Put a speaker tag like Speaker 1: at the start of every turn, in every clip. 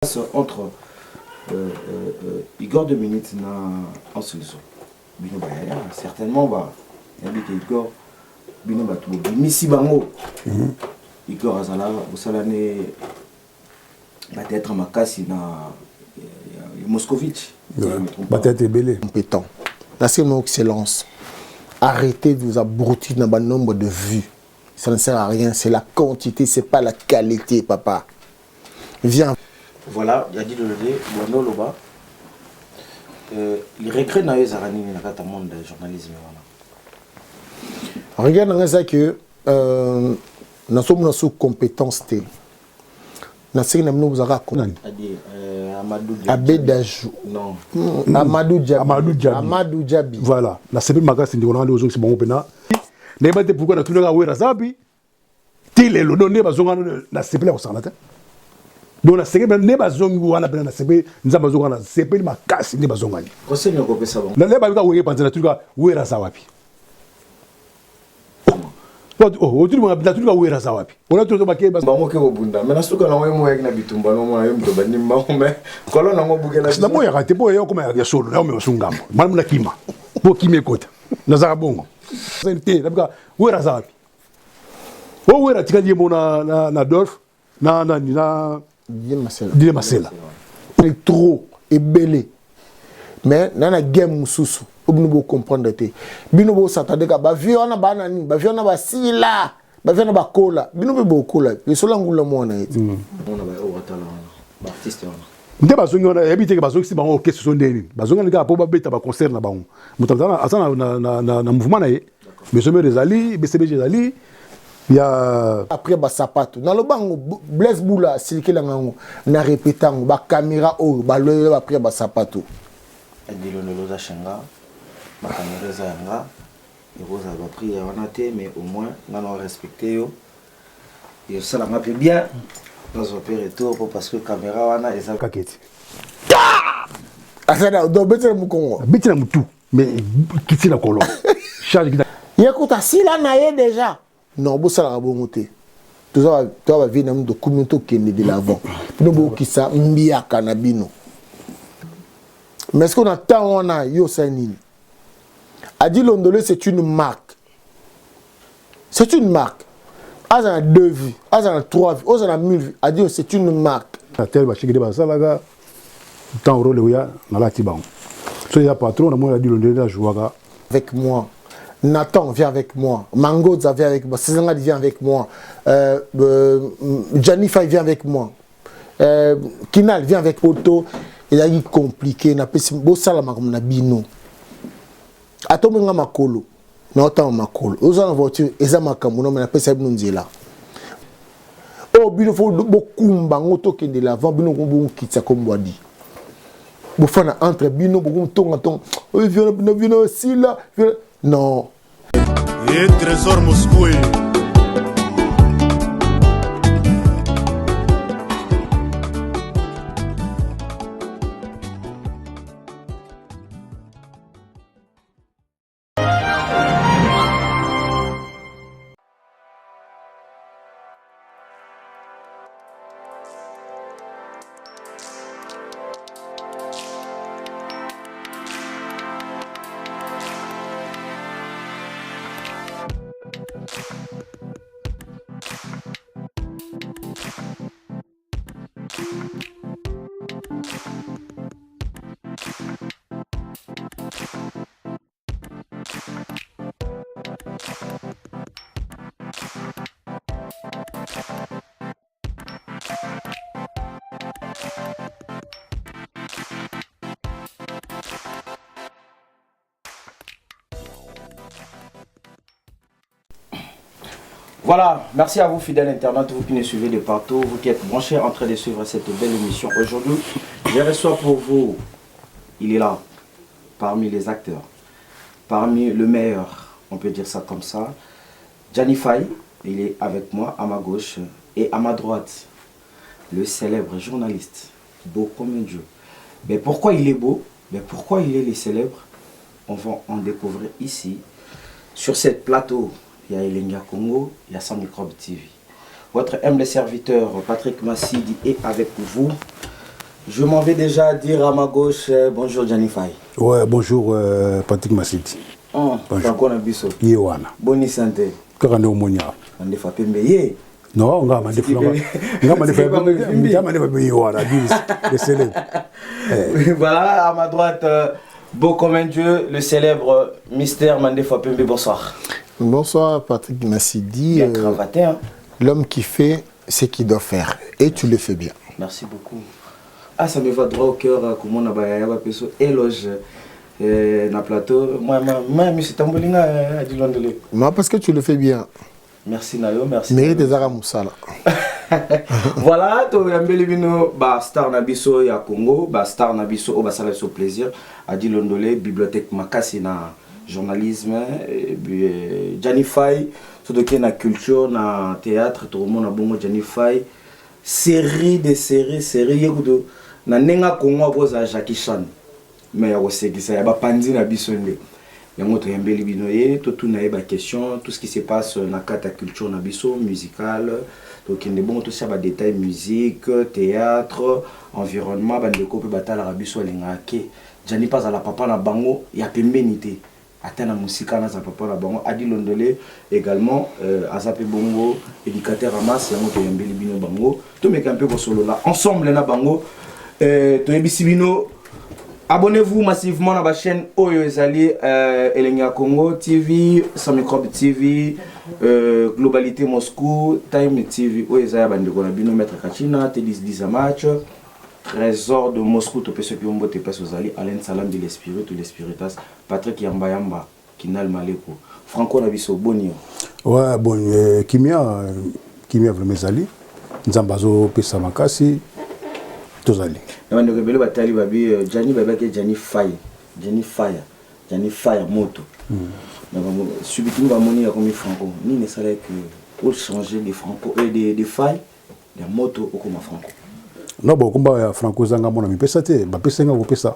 Speaker 1: Entre Igor 2 minutes na Anse bino bayaya certainement ba yabi ke Igor bino bato bobimisi bango. Igor azala bosala ne bathéâtre makasi na Moscovitch.
Speaker 2: Bathéâtre ebele.
Speaker 3: Compétent la mon excellence, arrêtez de vous abrutir dans le nombre de vues, ça ne sert à rien, c'est la quantité, c'est pas la qualité, papa. Viens.
Speaker 1: Voilà, Yadi Lolode, Bondo Loba. Les regrets na yo ezalaka nini na kati ya monde ya journalisme wana?
Speaker 3: Regarde na ngai eza ke nazomona so compétence te. Naseki na bino bozalaka
Speaker 1: Adi Amadou
Speaker 3: Abedajou.
Speaker 1: Non.
Speaker 3: Amadou Diaby.
Speaker 2: Amadou Diaby.
Speaker 3: Amadou Diaby.
Speaker 2: Voilà, nasepeli makasi ndeko nanga nde ozongisi bango mpena. Nayeba te pourquoi natunaka Wera zapi ti lelo. Donc nde bazonga, nasepeli ya kosangana te. Donc nasepeli nde bazongi wana mpena, nasepeli Nzambe azonga, nasepeli makasi nde bazongani.
Speaker 1: Conseil nini okopesa bango?
Speaker 2: Nde babika Wenge panza, natunika Wera aza wapi? Natunika Wera aza wapi? Ona to bake
Speaker 1: bango ke kobunda me na suka nango, ye moyaki na bitumba nomona yo moto bandi mbango me kolo nango bukela.
Speaker 2: Naboyaka te mpo okoma ya solo, naomema su ngambo malamu nakima mpo kimi ekota nazaka bongo te. Nabika Wera aza wapi? O Wera atikali ye mo na Adolphe na nani na Dile Masela.
Speaker 3: Trop ebele, mais na game mosusu oyo bino bocomprendre te. Bino bosatade ka bavie wana, bana nini, bavie wana basila, bavie wana bakola, bino mpe bokola lisolo ya ngulu na mwana ye te.
Speaker 1: Mona baoyo batala wana, baartiste wana.
Speaker 2: Nde bazongi wana, yebi teke bazongisi bango orchestre so nde nini, bazongani kaka mpo babeta baconcert na bango. Moto aza na mouvement na ye, Maison Mère ezali, BCBG ezali ya.
Speaker 3: Après basapato, naloba yango, Blaise Bula asilikelanga yango, na répéta yango, bacaméra oyo baloyela baprix ya basapato.
Speaker 1: Adi Londolo oza shenga, bacaméra eza yanga, ekozala baprix ya wana te, mais au moins nga na respecte yo, ezosalanga mpe bien, nazwa mpe retour po parce que caméra wana eza
Speaker 2: kaketi.
Speaker 3: Asana donc betela mokongo.
Speaker 2: Beti na motu mais kiti na kolo charge.
Speaker 3: Ye kuta sila na ye déjà. Non, bosalaka bongo te. Toza bavie na bino, tokumi, tokende de l'avant. Bino bokisa mbiaka na bino, mais est-ce que na temps wana yo osali nini? Adi Londole, c'est une marque, c'est une marque. Aza na deux vues, aza na trois vues, oza na mille vues. Adi, c'est une marque.
Speaker 2: Na tel bashiki nde basalaka ntango role oya nalati bango so eza patron namoni Adi Londole nde ajouaka.
Speaker 3: Avec moi. Nathan vient avec moi. Mangoza vient avec moi. César vient avec moi. Gianni Fay vient avec moi. Kinal vient avec Poto. Il a eu compliqué. Napesi bosala makambo na bino. Atomenga makolo. Na otanga makolo. Oza na voiture eza makambo no, mais napesi bino nzela. Oh bino faut bokumba ngo tokende l'avant, bino ko bokitisa kombo Adi. Bofana entre bino bokotonga tonga. Oh viens bino bino sila. Non.
Speaker 4: Et Trésor Moscou.
Speaker 1: Voilà, merci à vous fidèles internautes, vous qui nous suivez de partout, vous qui êtes branchés en train de suivre cette belle émission. Aujourd'hui, je reçois pour vous, il est là, parmi les acteurs, parmi le meilleur, on peut dire ça comme ça, Gianni Faye, il est avec moi à ma gauche et à ma droite, le célèbre journaliste, beau comme un dieu. Mais pourquoi il est beau? Mais pourquoi il est le célèbre? On va en découvrir ici, sur cette plateau. Il y a Elenga Congo, il y a Sans Microbe TV. Votre humble serviteur Patrick Massidi est avec vous. Je m'en vais déjà dire à ma gauche bonjour Gianni Faye.
Speaker 2: Ouais, bonjour Patrick Massiti.
Speaker 1: Oh, bonjour. Na biso.
Speaker 2: Ye wana.
Speaker 1: Boni santé.
Speaker 2: Kaka nde omoni awa.
Speaker 1: Mandefa pembe ye.
Speaker 2: Non, nga mandefu nga mandefu nga mandefu ye wana, le célèbre.
Speaker 1: Eh. Voilà, à ma droite, beau comme un dieu, le célèbre Mystère Mandefa Pembe, bonsoir.
Speaker 3: Bonsoir Patrick Massidi.
Speaker 1: Bien cravaté, hein.
Speaker 3: L'homme qui fait ce qu'il doit faire et tu le fais bien.
Speaker 1: Merci beaucoup. Ah, ça me va droit au cœur, comment on a bayaya peso éloge na plateau. Moi, moi, monsieur Tambolinga a dit Londele.
Speaker 3: Moi, parce que tu le fais bien.
Speaker 1: Merci Nayo, merci.
Speaker 3: Mérite des Moussala.
Speaker 1: Voilà, toyambeli bino ba star na biso ya Congo, ba star na biso oyo basala biso plaisir. Adi Londole, bibliothèque makasi na journalisme, et puis Gianni Faye, soki na culture, na théâtre, tokomona bongo Gianni Faye, série de série, série ye kutu na ndenge Congo akozala Jackie Chan, mais ya kosekisa ya bapanzi na biso nde yango toyambeli bino ye, totuna ye baquestion, tout ce qui se passe na kati ya culture na biso musicale. Tokende bongo tosia badétail, musique, théâtre, environnement. Bandeko mpe batalaka biso, alingaka ke Gianni mpe azala papa na bango ya pembeni te, ata na mosika naza papa na bango. Adi Londole également, aza mpe bongo éducateur ya masse. Yango toyambeli bino bango, tomeka mpe kosolola ensemble na bango. Toyebisi bino, abonnez-vous massivement na bachaîne oyo ezali Elengi ya Congo TV, Sans Microbe TV, Globalité Moscou, Time TV oyo eza ya bandeko na bino, Maître Kachina T10 10 match, Trésor de Moscou. Topesi yo mbote place ozali, Alain Salambi, l'esprit to l'espiritas, Patrick Yambayamba, Kinal Maleko, Franco na biso, boni yo?
Speaker 2: Ouais, bon, kimia, kimia vraiment ezali, Nzambe azopesa makasi, tozali.
Speaker 1: Na bandeko ebele batali babi Gianni, babaki Gianni Fire, Gianni Fire, Gianni Fire moto. Na bango subitement bamoni yakomi Franco. Nini esalaki ochanger de Franco de Fire ya moto okoma Franco?
Speaker 2: Non, bon, komba ya Franco ezanga mona mipesa te, bapesa nga kopesa.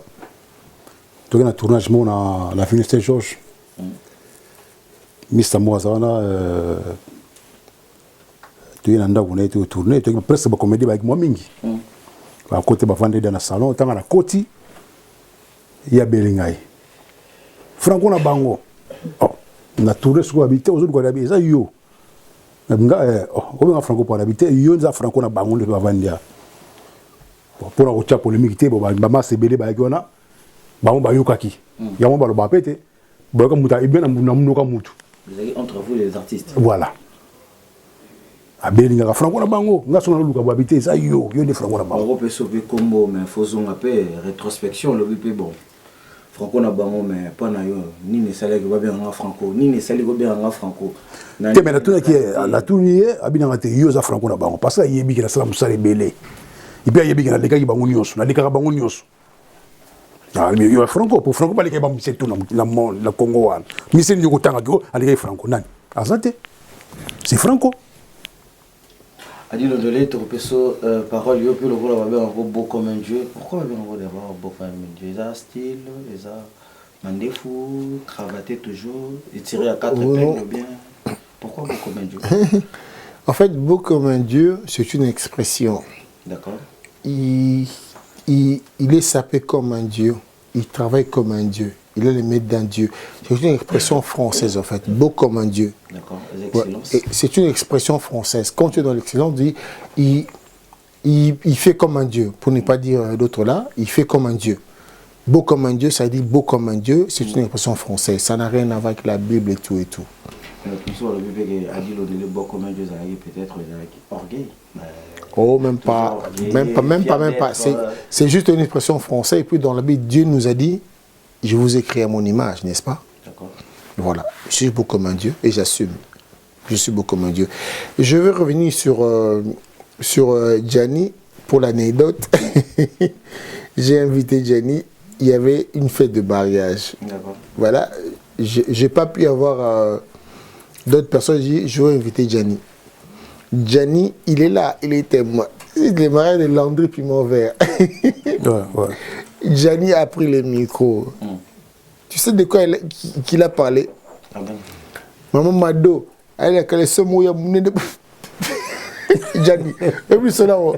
Speaker 2: Toke na tournage moko na avenue Saint Georges, mista moko aza wana, toye na ndako na ye, totourne, toyeki presque bacomédie, bayaki mwa mingi, bakoti, bavandi da na salon. Ntango na koti, ye abeli ngai Franco na bango. Oh, na tourne sikoyo, abi te, ozoluka abi eza yo nga oh, obenga Franco mpo abi te, yo nza Franco na bango nde bavandi ya mpona kotia polémique te. Bamasa ebele bayaki wana, bango bayokaki yango, balobaka mpe te, bayoka mutu ebe na munoka mutu.
Speaker 1: Entre vous les artistes.
Speaker 2: Voilà, abelingaka Franco na bango, nga so naluka bo, abi te, eza yo, yo nde Franco na bango.
Speaker 1: Bango mpe so mpe kombo, mais fozonga mpe rétrospection, olobi mpe bon, Franco na bango, mais mpo na yo nini esalaki babenganga Franco? Nini esali kobenganga Franco?
Speaker 2: Te, mais natunaki ye, natuni ye, abinanga te, yo oza Franco na bango parce que ayebiki nasala mosala ebele et puis ayebiki nalekaki bango nyonso, nalekaka bango nyonso. Yo Franco, po Franco balekaki bamise tu na monde, na Congo wana, mise nini okotangaki o alekaki Franco? Nani aza te, c'est Franco.
Speaker 1: Adi Londole, tokopesa parole yo mpe lokola babengako beau comme un dieu. Pourquoi babengako d'abord beau comme un dieu? Eza style, eza mandefu, cravaté, toujours étiré à quatre épingles, bien. Pourquoi beau comme un dieu?
Speaker 3: En fait, beau comme un dieu, c'est une expression. Il est sapé comme un dieu, il travaille comme un dieu, il a les maîtres d'un dieu. C'est une expression française en fait, beau comme un dieu.
Speaker 1: Ouais.
Speaker 3: C'est une expression française. Quand tu es dans l'excellence, on dit, il fait comme un dieu. Pour ne pas dire d'autre là, il fait comme un dieu. Beau comme un dieu, ça dit beau comme un dieu, c'est une expression française. Ça n'a rien à voir avec la Bible et tout et tout.
Speaker 1: Peut-être orgueil.
Speaker 3: Oh, même pas, même pas, même pas, même pas. C'est juste une expression française. Et puis dans la Bible, Dieu nous a dit, je vous ai créé à mon image, n'est-ce pas? Voilà, je suis beau comme un dieu et j'assume. Je suis beau comme un dieu. Je vais revenir sur Gianni pour l'anecdote. J'ai invité Gianni, il y avait une fête de mariage. Voilà, je n'ai pas pu avoir d'autres personnes. J'ai dit, je vais inviter Gianni. Gianni, il est là, il est témoin. C'est le mariage de Landry Piment Vert. Gianni a pris le micro. Tu sais de quoi qu'il a parlé?
Speaker 1: Ah bon?
Speaker 3: Maman Mado, elle a calé ce mot, il y a Jani oyebi lisolo yango,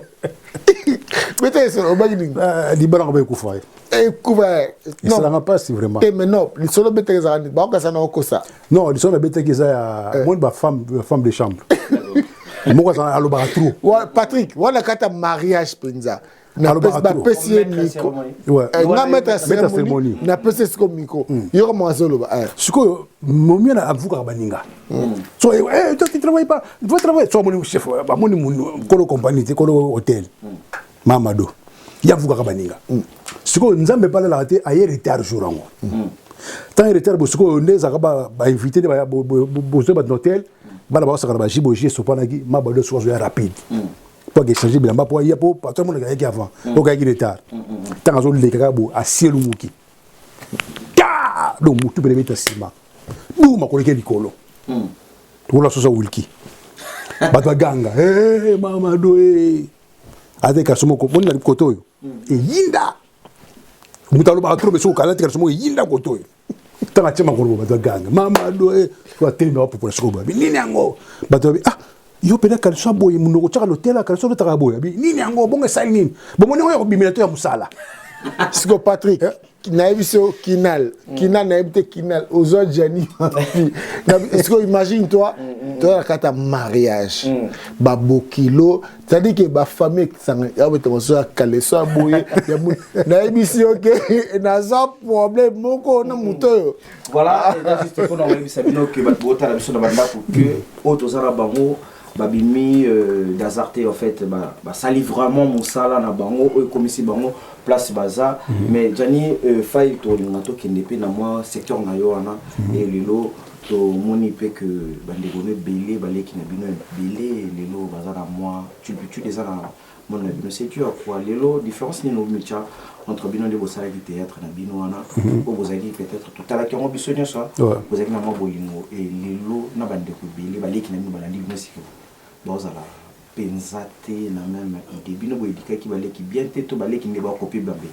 Speaker 3: beta lisolo, obaki nini?
Speaker 2: Libala yango ekufa.
Speaker 3: Ekufa.
Speaker 2: Esalanga mpasi vraiment.
Speaker 3: Te, mais non, lisolo betaki ezalaka nini? Bakokasa na okosa.
Speaker 2: Non, lisolo nabetaki eza ya moni bafemme de chambre moko azala alobaka trop.
Speaker 3: Patrick wana kati ya mariage mpenza, bapesi ye micro, nga maître ya cérémonie, napesi ye sikoyo micro, yoka mo azoloba.
Speaker 2: Sikoyo momia na avukaka baninga so: "Eh, toi, tu travailles pas, tu vas travailler." So amoni chef, amoni kolo compagnie te, kolo hôtel Mamado, ye avukaka baninga. Sikoyo Nzambe epalalaka te, aye retard jour yango. Tant retard bo, sikoyo nde ezalaka bainvité nde bozwa bato na hôtel, bana baosaka na baji boji esopanaki. Mabado soki azoya rapide po akechanger bilamba po aya, po patron amonaka ayaki avant, oyo ayaki retard. Ntango azoleka kaka bo, asielumuki ta, donc motu pene ebeta nsima bu makoleki likolo tokola soso wilki. Bato baganga: "Mamado ate kaso moko moni na kote oyo eyinda." Moto alobaka trop, mais soki okala tika moko eyinda kote oyo. Ntango atie makolo, bato baganga: "Mamado!" So atelemi, bapopola. Sikoyo babi nini yango? Bato babi: "Ah, yo mpena caleçon boye, monoko tiaka lotela caleçon, olotaka boye." Abi nini yango? Bongo esali nini? Bomoni oyo kobimela to ya mosala.
Speaker 3: Siko Patrick, nayebi so Kinal, Kinal, nayebi te. Kinal ozwa Jani. Siko imagine toi, toza na kati ya mariage, babokilo, c'est-à-dire que bafamille ekisanga ya bete moso ya caleçon ya boye. Nayebisi yo ke naza problème moko na moto oyo.
Speaker 1: Voilà, eza juste mpona koyebisa bino ke bato botala biso na bandako, ke oyo toza na bango babimi d'hasard te. En fait, basali vraiment mosala na bango oyo ekomisi bango place baza. Mais Jani Fai, tolinga tokende mpe na mwa secteur na yo wana. E lelo tomoni mpe ke bandeko no ebele, baleki na bino ebele, lelo baza na mwa turpitude eza na monde na bino. C'est dû à quoi? Lelo différence nini omitya entre bino nde bosalaki théâtre na bino wana, oyo bozalaki peut-être totalaki yango biso nyonso, bozalaki na mwa bolingo, e lelo na bandeko ebele, baleki na bino, balandi bino sikoyo, bazala mpenza te na même idée? Bino boyedikaki baleki bien te, to baleki nde bakopi bambe?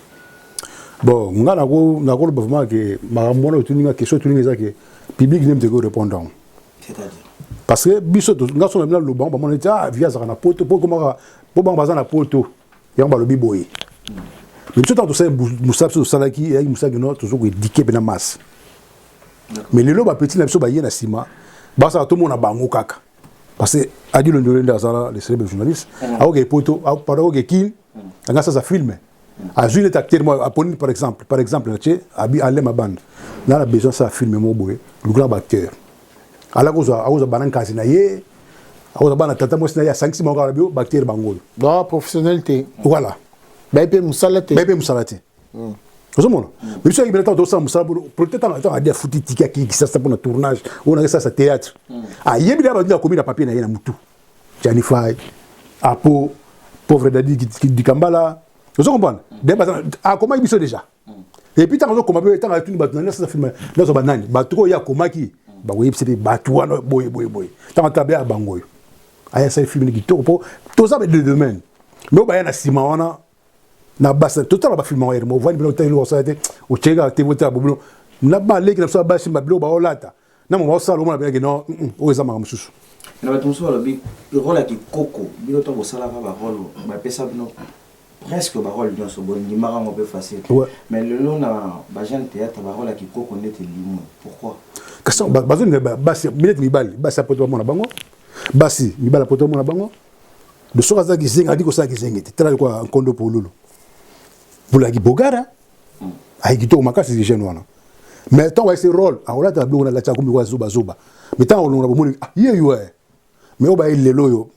Speaker 2: Bon, nga nakoloba vraiment ke makambo wana otuninga, question otuninga, eza ke public nde moto répondre yango.
Speaker 1: C'est-à-dire?
Speaker 2: Parce que biso, nga so na bino loba, bamona neti: "Ah, vi azalaka na poto." Po komaka po bango baza na poto yango balobi boye. Mais biso, ntango tosali mosala, biso tosalaki, eyaki mosala kino tozo koéduquer mpena masse. Mais lelo bapeti na biso baye na nsima, basala tomona bango kaka, parce que Adi Londolo nde azala le célèbre journaliste, akoke poto, pardon, akoke Kine, anga sasa film, azwi neti acteur mo aponi, par exemple natie abi Alema Bande na besoin asala film moko boye, lukula baacteur. Ala akozwa bana nkasi na ye, akozwa bana tata mwasi na ye, asangisi bango kaka bio baacteur bango oyo.
Speaker 3: Ba professionnel te.
Speaker 2: Voilà.
Speaker 3: Baye mpe mosala te.
Speaker 2: Baye mpe mosala te. Ozomona biso yaki bena, ntango tosala mosala, peut-être ntango adi afuti tike, akiki Kisasa mpona tournage oyo nake sasa théâtre, ayebi na bato akomi na papier na ye na mutu: Jani Fai, apo pauvre Dadi Dikambala. Ozo comprendre? De akomaki biso déjà. Et puis ntango azokoma mpe, ntango atuni bato nani asasa film, nyonso banani, bato oyo akomaki bakoyebisa mpe bato wana boye boye boye. Ntango ata ya bango oyo aya asali film kitoko, mpo toza de domaine. Mais oyo baya na nsima wana na basi, totala bafilm yango yeremo, ovandi mpena otali osala te, otyeka te, botala bobino na baleki na biso ya basi, babiloko baolata na mo baosala, omona penake non, oyo eza makambo mosusu.
Speaker 1: Na bato mosusu balobi rôle ya kikoko, bino ntango bosalaka barôle, bapesa bino presque barôle nyonso, bondimaka yango mpe facile. Mais lelo na bajeune théâtre, barôle ya kikoko ndeti limo, pourquoi?
Speaker 2: Kasi bazolinga basi mineti mibali, basi apoto bamona bango, basi mibali apoto bamona bango. De soki aza kizengi, adi kosala kizengi te. Tala likwa nkondo polulu bulaki bogara, ayi kitoko makasi jeune wana. Mais ntango ayesi rôle, akolata biloko na lati, akomi kwa zobazoba. Mais ntango olongola, bomoni: "Ah, ye yo." Mais oyo baye lelo oyo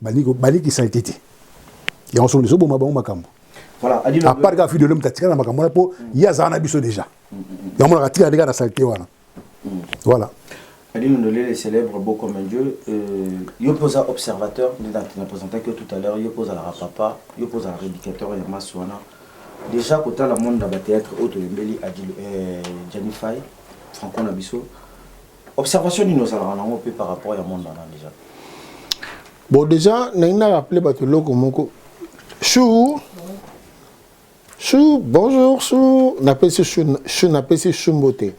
Speaker 2: balikisa te te yango, soki ezoboma bango makambo.
Speaker 1: Voilà.
Speaker 2: À part kaka fidèle, moto atikala na makambo wana, mpo ye azala na biso déjà, yango monaka atikala ndenge na saleté wana. Voilà.
Speaker 1: Adi Ndolele, célèbre beau comme un dieu, yo posa observateur, na présenté que tout à l'heure, yo posa la papa, yo posa la rééducateur ya maswana. Déjà kotala monde na bathéâtre oyo toyembeli Jani Fai, Franco na biso, observation nini ozalaka nango mpe par rapport ya monde wana déjà?
Speaker 3: Bon, déjà nalingi na rappeler bato eloko moko. Chou, chou, bonjour chou, napesi chou, chou, napesi chou mbote.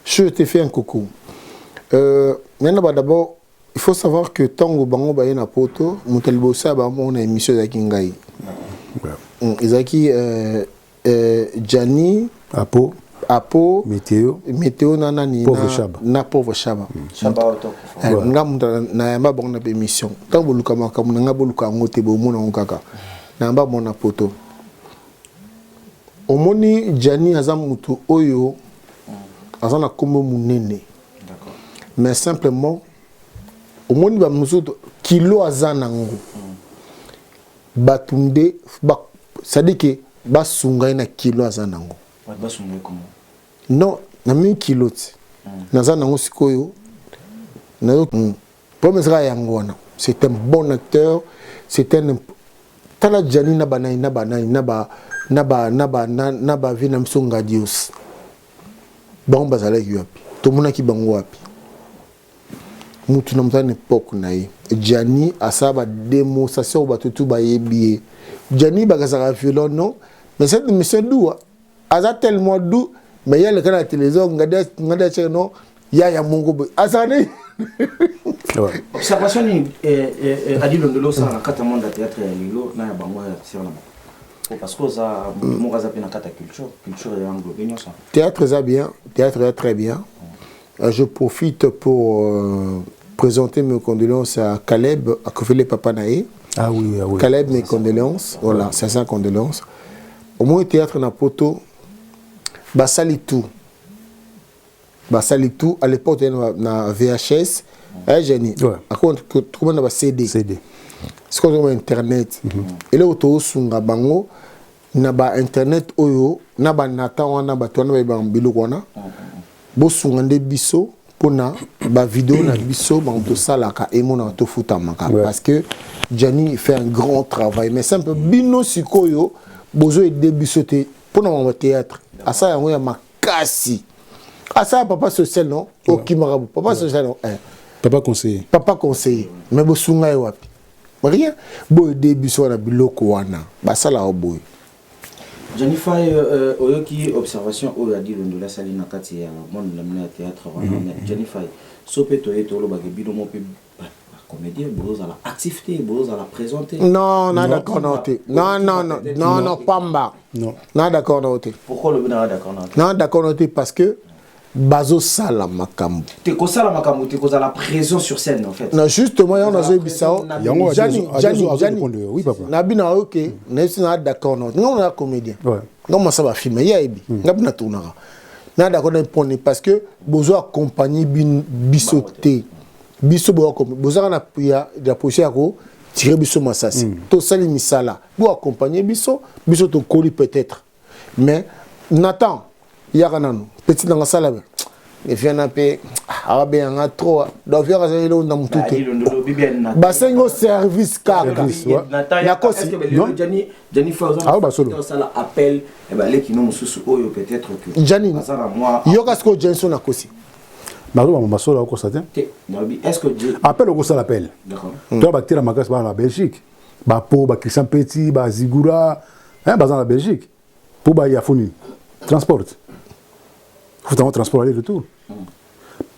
Speaker 3: Chou, je te fais un coucou. Ngai na ba d'abord Il faut savoir que ntango bango baye na Poto, moto ya liboso ya bango na émission ezalaki ngai. Ezalaki Gianni.
Speaker 2: Apo.
Speaker 3: Apo.
Speaker 2: Météo.
Speaker 3: Météo na nani?
Speaker 2: Pauvre
Speaker 3: na,
Speaker 2: Chaba.
Speaker 3: Na Pauvre Chaba.
Speaker 1: Chaba otokufa.
Speaker 3: Nga moto nayamba bango na bémission. Ntango boluka makambo na nga, boluka yango te, bomona yango kaka nayamba bango na Poto. Omoni, Gianni aza motu oyo aza na nkombo monene. Mais simplement, omoni, bamosusu kilo aza nango, bato nde c'est-à-dire que basunga ye na kilo aza nango.
Speaker 1: Bato basunga ye comment?
Speaker 3: Non, na mingi kilo ti naza nango sikoyo. Nazo problème ezaka yango wana. C'est un bon acteur, c'est un tala Gianni na banani na banani na ba na ba na ba na, na bavi na biso Ngadios. Bango bazalaki wapi? Tomonaki bango wapi? Mutu na moto na époque na ye. Gianni asala badémonstration oyo bato tu bayebi ye. Gianni bakazaka violon, non, mais cette émission doux aza tellement doux, mais ye aleka na télévision, Ngadi atiaka non yaya mongo boye azala ne.
Speaker 1: Observation nini, Adi Londolo, osala na kati ya monde ya théâtre ya lelo na ya bango ya sere na bango? Parce que oza motu moko aza mpe na kati ya culture, culture ya englobe nyonso.
Speaker 3: Théâtre eza bien, théâtre eza très bien. Je profite pour présenter mes condoléances à Caleb, à Kofele papa na ye.
Speaker 2: Ah oui, ah oui.
Speaker 3: Caleb, mes condoléances. Voilà, c'est ça, condoléances. Au moins théâtre na Poto, basali tout. Basali tout. À l'époque na, na VHS, eh génie. À comment na ba CD.
Speaker 2: CD.
Speaker 3: C'est comme internet. Et là tosunga bango na ba internet oyo na ba nata wana, bato wana bayeba biloko wana. Bosunga nde biso mpona bavideo na biso, bango tosalaka, emonaka, tofutamaka. Parce que Gianni fait un grand travail, mais simple, bino sikoyo bozoaider biso te mpona makambo théâtre. Asala yango ya makasi, asala papa social, non, okimaka papa social, non, eh.
Speaker 2: Papa conseiller.
Speaker 3: Papa conseiller, mais bosunga ye wapi? Rien. Boaider biso wana, biloko wana basalaka boye.
Speaker 1: Gianni Fay, oyoki observation oyo Adi Londolo asali na kati ya monde na bino ya théâtre wana. Mais Gianni Fay, so mpe toye tolobaka, bino mo mpe bacomédien bozozala actif te, bozozala présent te.
Speaker 3: Non, na d'accord na te. Non, non, non, non, non, pamba.
Speaker 2: Non.
Speaker 3: Na d'accord na te.
Speaker 1: Pourquoi olobi nanga d'accord na te?
Speaker 3: Na d'accord na te parce que bazosala makambo.
Speaker 1: Te, kosala makambo te, kozala présent sur scène en fait.
Speaker 3: Na justement yango nazoyebisa o.
Speaker 2: Yango.
Speaker 3: Gianni, Gianni, Gianni.
Speaker 2: Oui papa.
Speaker 3: Na bino oke, nayebisi na d'accord na te. Nga na comédien. Nga masa bafilme ye ayebi nga mpe natournaka. Na d'accord na mpone parce que bozo accompagner biso te. Biso bozaka na ya position ya kotirer biso masasi. Tosali misala, bo accompagner biso, biso tokoli peut-être. Mais Nathan yaka nanu, petit nanga sala be eviana mpe awabenganga trop, donc viaka azali eloko na motu te. Basengi o service kaka. Nakosi.
Speaker 2: Ah, basolo.
Speaker 1: Osala appel baleki no mosusu oyo peut-être que
Speaker 3: Gianni,
Speaker 1: aza na mwa
Speaker 3: yoka sikoyo, Gianni, so nakosi.
Speaker 2: Nazobamba masolo, akosa te.
Speaker 1: Te, nalobi est ce que
Speaker 2: Appel, okosala appel. To batela makasi bana na Belgique, bapo baChristian Peti, bazigura, baza na Belgique mpo baya fo nini? Transport, futango transport aller retour.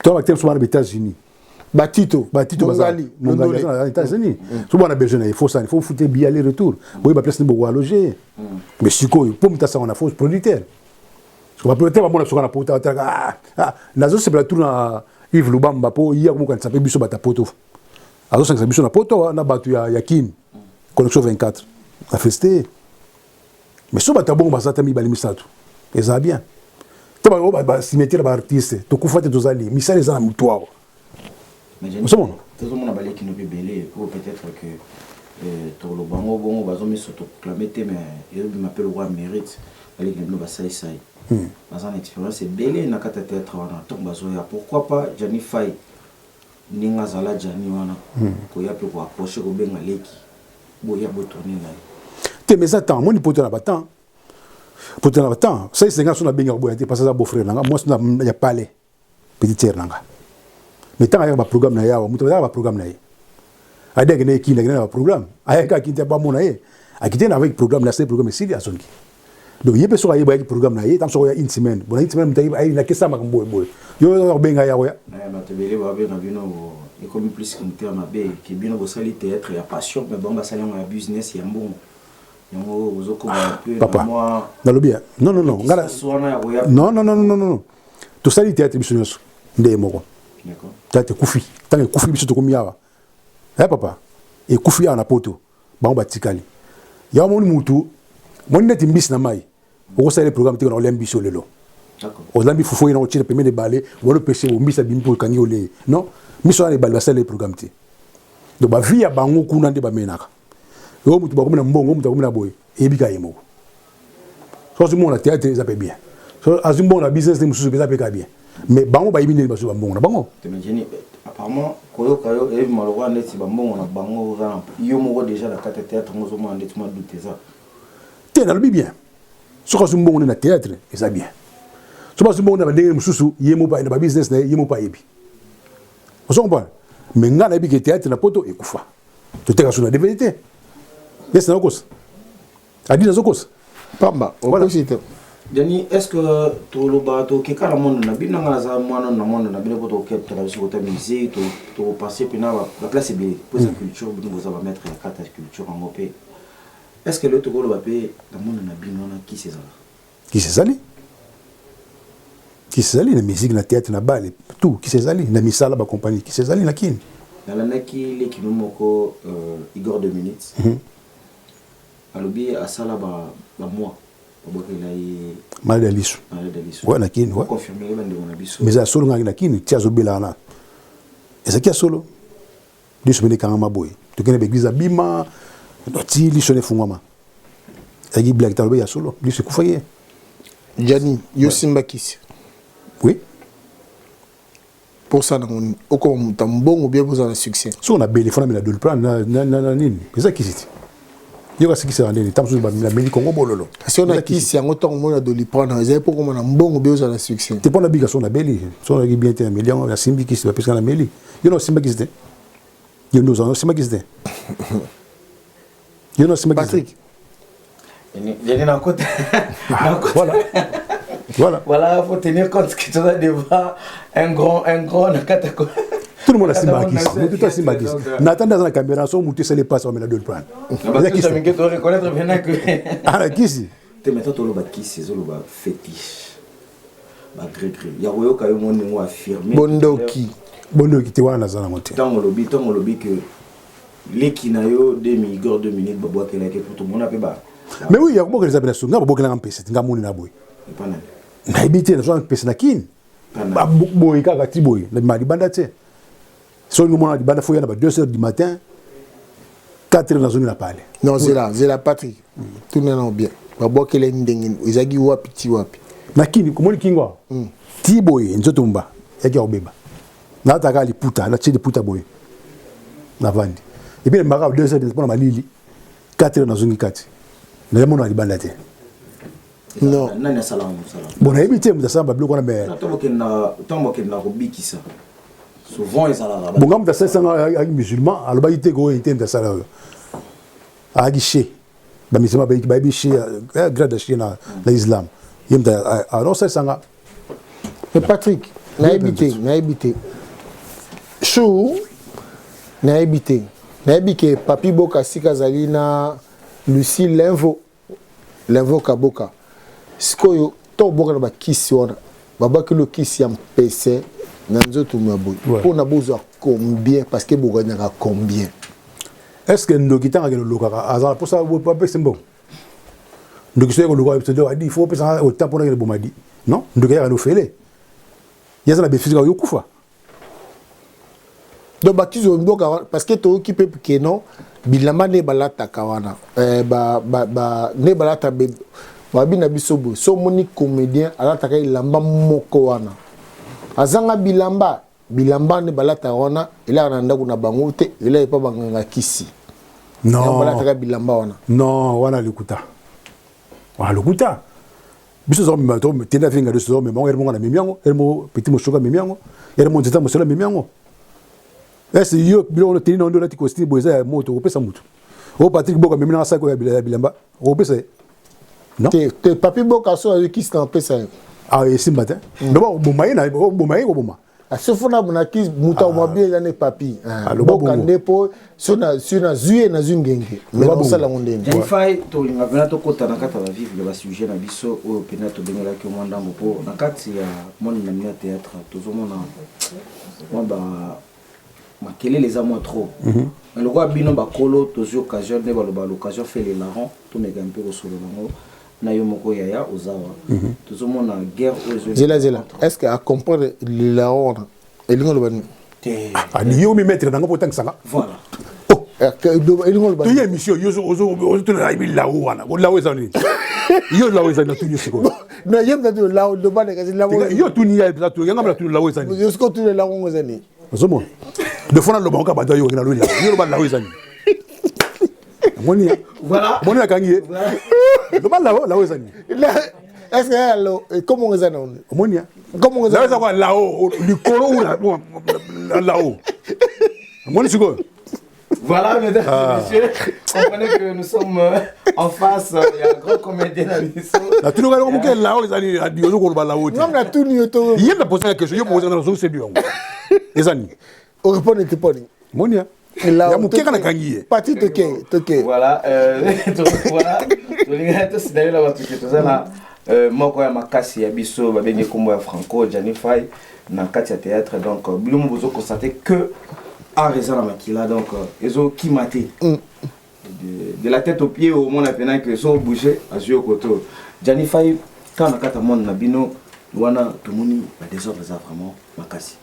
Speaker 2: To batela mosusu bana ba États-Unis.
Speaker 3: Batito.
Speaker 2: Batito.
Speaker 3: Mongali.
Speaker 2: Mongali aza na États-Unis. So bwana besoin na ye, faut sani, faut fute billet aller retour, boyeba place ni bokologer. Mais sikoyo mpo moto asango na faux producteur, baproducteur bamona biso kaka na Poto, atalaka nazosepela tour na Yves Lubamba mpo ye akomokanisa mpe biso bato ya Poto, azosangisa biso na Poto na bato ya Kine, Connexion 24 na feste. Mais so bato ya bongo baza ata mibale, misato, eza bien te. Bacimetière baartiste tokufa te, tozali misala eza na motu awa. Ozomona?
Speaker 1: Tozomona baleki no mpe ebele oyo peut-être que toloba yango bongo, bazomiso toproclame te, mais ezobima mpe lokwa mérite. Baleki na bino basalisai, baza na expérience ebele na kati ya théâtre wana. Ntongo bazoya, pourquoi pas Gianni Fay, ndenge azala Gianni wana, koya mpe koapproche, kobenga leki, boya botourne na ye?
Speaker 2: Te, mais eza temps. Moni Poto na batemps, Poto na batemps. Sai senga so nabengaka boya te, parce aza beau frère nanga, mwasi ya palais, petite sœur nanga. Mais ntango ayaka baprogramme na ye awa, moto azaka baprogramme na ye, adi akende ekindi, akende na baprogramme, ayaka akindi te, bamona ye akite na avec programme na se, programme esili, azongi. Donc ye mpe soki ayeba ayaki programme na ye, ntango soki oya une semaine bona, une semaine moto ayi nakesa makambo boye boye, yo oza kobenga ya koya.
Speaker 1: Bato ebele babenga bino. Ekomi plus que motema mabe ke bino bosali théâtre ya passion, mais bango basali yango ya business, ya mbongo. Yango bozokoma un peu
Speaker 2: Papa.
Speaker 1: na mwa
Speaker 2: Nalobi ya non, non, non, ngala
Speaker 1: distance wana ya koya.
Speaker 2: Non, non, non, non, non, tosali théâtre biso nyonso nde ye moko. Théâtre ekufi. Ntango ekufi, biso tokomi awa. Papa, ekufi awa na Poto, bango batikali. Yango moni mutu moni neti mbisi na mai, okosala programme te na olia mbisi oyo lelo. Olambi fufu oyo na otiela pembeni ebale, wala opese mbisi abimi mpo okangi oleye. Non, miso wana ebale, basala programme te. Donc bavie ya bango kuna nde bamenaka oyo motu bakomi na mbongo, oyo motu akomi na boye, eyebi kaka ye moko. So azwi mbongo na théâtre, eza mpe bien. So azwi mbongo na business nde mosusu mpe eza mpe kaka bien, mais bango bayebi ndenge bazwi bambongo na bango.
Speaker 1: Te, mais Jenny, apparemment koyoka yo eyebi maloba neti bambongo na bango oza na yo moko déjà na kati ya théâtre ngo, ozomona ndeti mwa doute eza.
Speaker 2: Te, nalobi bien, soki azwi mbongo nde na théâtre, eza bien. So bazwi mbongo na bandenge mosusu, ye mo na babusiness na ye, ye mo mpe ayebi. Ozo comprendre? Mais ngai nayebi ke théâtre na Poto ekufa. Toteka so na DVD te. Yesi, nazokosa adi, nazokosa.
Speaker 3: Pamba.
Speaker 2: Voilà.
Speaker 3: Okosi te.
Speaker 1: Jenny, est ce que toloba tokeka na monde na bino? Nga naza mwana na monde na bino, mpo toketala biso kota musique, tokopense mpena baplace ebele mpo eza culture. Bino boza bamaître ya kati ya culture yango mpe. Est ce que lelo tokoloba mpe na monde na bino wana kisi ezalaka?
Speaker 2: Kisi ezali, kisi ezali na musique, na théâtre, na bale, tout. Kisi ezali na misala, bacompagnie, kisi ezali na kini.
Speaker 1: Nalandaki lekino moko, Igor 2 minutes, alobi asala bamois babwakela ye.
Speaker 2: Malade ya liso.
Speaker 1: Malade ya liso.
Speaker 2: Ouais, na kini, ouais.
Speaker 1: Confirme bandeko na biso.
Speaker 2: Mais eza ya solo. Ngaki na kini ti azobela wana, ezalaki ya solo. Liso pene ekangama boye, tokende baeglise, abima ti liso na efungwama. Ezalaki blague te, alobi ya solo, liso ekufaki ye.
Speaker 3: Jani, yo simba kisi?
Speaker 2: Oui.
Speaker 3: Mposa nango nini? Okoma moto ya mbongo bien, bozala na succès?
Speaker 2: Soki nabeli, fona mela Doliprane na nini, eza kisi te. Yoka, sikisaka ndeni ntango mosusu nameli Kongo bololo.
Speaker 3: Kasi oyo na kisi yango, ntango omoni na Doliprane, ezali mpo okoma na mbongo bien, ozala na succès?
Speaker 2: Te, mpo nabika. Soki nabeli, soki nayaki bien te, nameli yango, nasimbi kisi bapesika, nameli. Yo na osimba kisi te? Yo nde ozala osimba kisi te? Yo na osimba kisi te?
Speaker 3: Patrick.
Speaker 1: Jenny, nakota.
Speaker 2: Voilà.
Speaker 1: Voilà, faut tenir compte que tu as devant un grand na kata.
Speaker 2: Tout le monde asimba kisi, motu to asimba kisi. Natandi aza na caméra, so motu esali epasi, bamela Doliprane. Eza kisi.
Speaker 1: To reconnaître maintenant que
Speaker 2: Ana kisi.
Speaker 1: Te, maintenant toloba kisi, ezoloba fétiche, bagré-gré ya koyoka yo mo ndenge affirmer.
Speaker 3: Bondoki.
Speaker 2: Bondoki te, wana naza nango te.
Speaker 1: Ntango olobi ke leki na yo demi Igor 2 minutes babwakelaki, po tomona mpe ba
Speaker 2: Mais oui, ya kobokela eza mpe na so. Nga babokelanga mpese te, nga moni na boye.
Speaker 1: Epa nani?
Speaker 2: Nayebi te, nazwa mpese na kini.
Speaker 1: Pana.
Speaker 2: Boye kaka ti boye, nabima libanda te. Soki omona libanda, fo ya na ba 2 heures du matin, 4 heures, nazongi na pale.
Speaker 3: Non, zela, zela, Patrick, tuna nao bien. Babwakela ye ndenge nini? Ezalaki wapi ti wapi?
Speaker 2: Na kini, komoni kingo awa ti boye, nzoto mba yaki ya kobeba. Nalataka liputa, natie liputa boye, navandi, et puis nabimaka 2 heures mpona malili, 4 heures nazongi kati, nayamona na libanda te.
Speaker 3: Non.
Speaker 1: Nani asalaka mosala?
Speaker 2: Bon, nayebi te moto asala babiloko wana, mais
Speaker 1: Ntango bokendaka kobikisa, souvent ezalaka
Speaker 2: Bon, nga moto asalisanga ayaki musulman. Alobaki te koyo te moto asala oyo ayaki che bamusulman, bayebi che, grade ya che na islam. Ye moto osalisanga.
Speaker 3: Mais Patrick, nayebi te, nayebi te chou, nayebi te. Nayebi ke Papi Boka sika azali na Lucie Lenvo, Lenvo Kaboka. Sikoyo ntango boka na bakisi wana, babwakeli kisi ya mpese na nzoto ya boye, mpona bozwa combien? Parce que boganyaka combien?
Speaker 2: Est ce que ndoki ntango akende olokaka, azala mposa bapesa mbongo? Ndoki soki koluka biso adi, il faut opesa ota mpona kende boma di. Non, ndoki ayaka na ofele, ye aza na bénéfice kaka yokufa.
Speaker 3: Donc bakisi oyo mboka, parce que toyoki mpe ke non, bilamba nde balataka wana, nde balata, babi na biso boye. So omoni comédien alataka elamba moko wana, azanga bilamba, bilamba nde balataka wana elaka na ndako na bango te, elaka epa banganga kisi.
Speaker 2: Non.
Speaker 3: Balataka bilamba wana.
Speaker 2: Non, wana lokuta, wana lokuta. Biso tozomema, tenda finga, biso tozomema yango. Ere moko na memi yango, ere moko petit moshoka amemi yango, ere moko nzeta mosolo amemi yango. Ese yo biloko teni na ndo olati costume boye, eza ya moto okopesa motu o Patrik Boka amemi nanga saki oyo ya bilamba, okopesa ye? Non.
Speaker 3: Te, te, Papi Boka so azwi kisi na opesa ye.
Speaker 2: Ah, esimba te. Mais bakoboma ye, na oboma ye, koboma.
Speaker 3: Sofo na monaki moto ya mabe eza ne papi.
Speaker 2: Aloba
Speaker 3: Boka
Speaker 2: bongo.
Speaker 3: nde mpo so nazwi ye, nazwi ngenge, mais
Speaker 2: Loba bongo.
Speaker 3: nasala yango ndeni.
Speaker 1: Jennifer, tolinga mpena tokɔta na kati ya bavivre basujet na biso oyo mpena tobengelaki mwa ndambo, mpo na kati ya monde na bino ya théâtre tozomona mwa ba makelele eza mwa trop. Mais lokola bino bakolo, tozwi occasion nde baloba l'occasion fait le larron, tomeka mpe kosolola yango na yo moko yaya ozawa. Tozomona guerre oyo
Speaker 3: Zela, zela, est ce que acomprendre lilao wana elingi oloba nini?
Speaker 1: Te.
Speaker 2: Ani yo mi maître nango mpo otangisanga.
Speaker 1: Voilà.
Speaker 2: Oh.
Speaker 3: Elingi oloba
Speaker 2: Toye
Speaker 3: nini?
Speaker 2: Émission yo ozotuna yebi lao wana, lao eza nini? Yo, lao eza nini? Natuni yo sikoyo.
Speaker 3: Non, ye mtatu lao loba ne, kasi lao.
Speaker 2: Yo tuni ya yanga mna tuni lao eza nini?
Speaker 3: Yo sikoyo tuni lao ngo eza nini?
Speaker 2: Ozomona de fois naloba ngo bato ayoki nalobi lao, yo loba lao eza nini? Omoni?
Speaker 1: Voilà.
Speaker 2: Omoni nakangi ye, loba lao, lao eza nini?
Speaker 3: Est ce que alo comment eza na
Speaker 2: Omoni ya
Speaker 3: comment eza?
Speaker 2: Lao eza kwa lao likolo ou lao, omoni sikoyo.
Speaker 1: Voilà, mesdames et messieurs, comprenez que nous sommes en face, il y a un grand comédien na biso.
Speaker 2: Natuni eloko moke, lao eza nini? Adi ozo koloba lao te.
Speaker 3: Ngam na tuni yo to.
Speaker 2: Ye na posaka question, yo posaka, nazongiseli yango eza nini?
Speaker 3: Orépondre te poni.
Speaker 2: Omoni ya ya moke kaka nakangi ye.
Speaker 3: Pati, toke, toke.
Speaker 1: Voilà, voilà, tolinga tosindalela bato ke toza na moko ya makasi ya biso, babengi nkombo ya Franco Jani Fai na kati ya théâtre. Donc bino mo bozoconstater que art eza na makila, donc ezokima te de la tête au pied. Omona pena ke so bouger azwi yo koto. Jani Fai, kaka na kati ya monde na bino wana, tomoni badésordre eza vraiment makasi,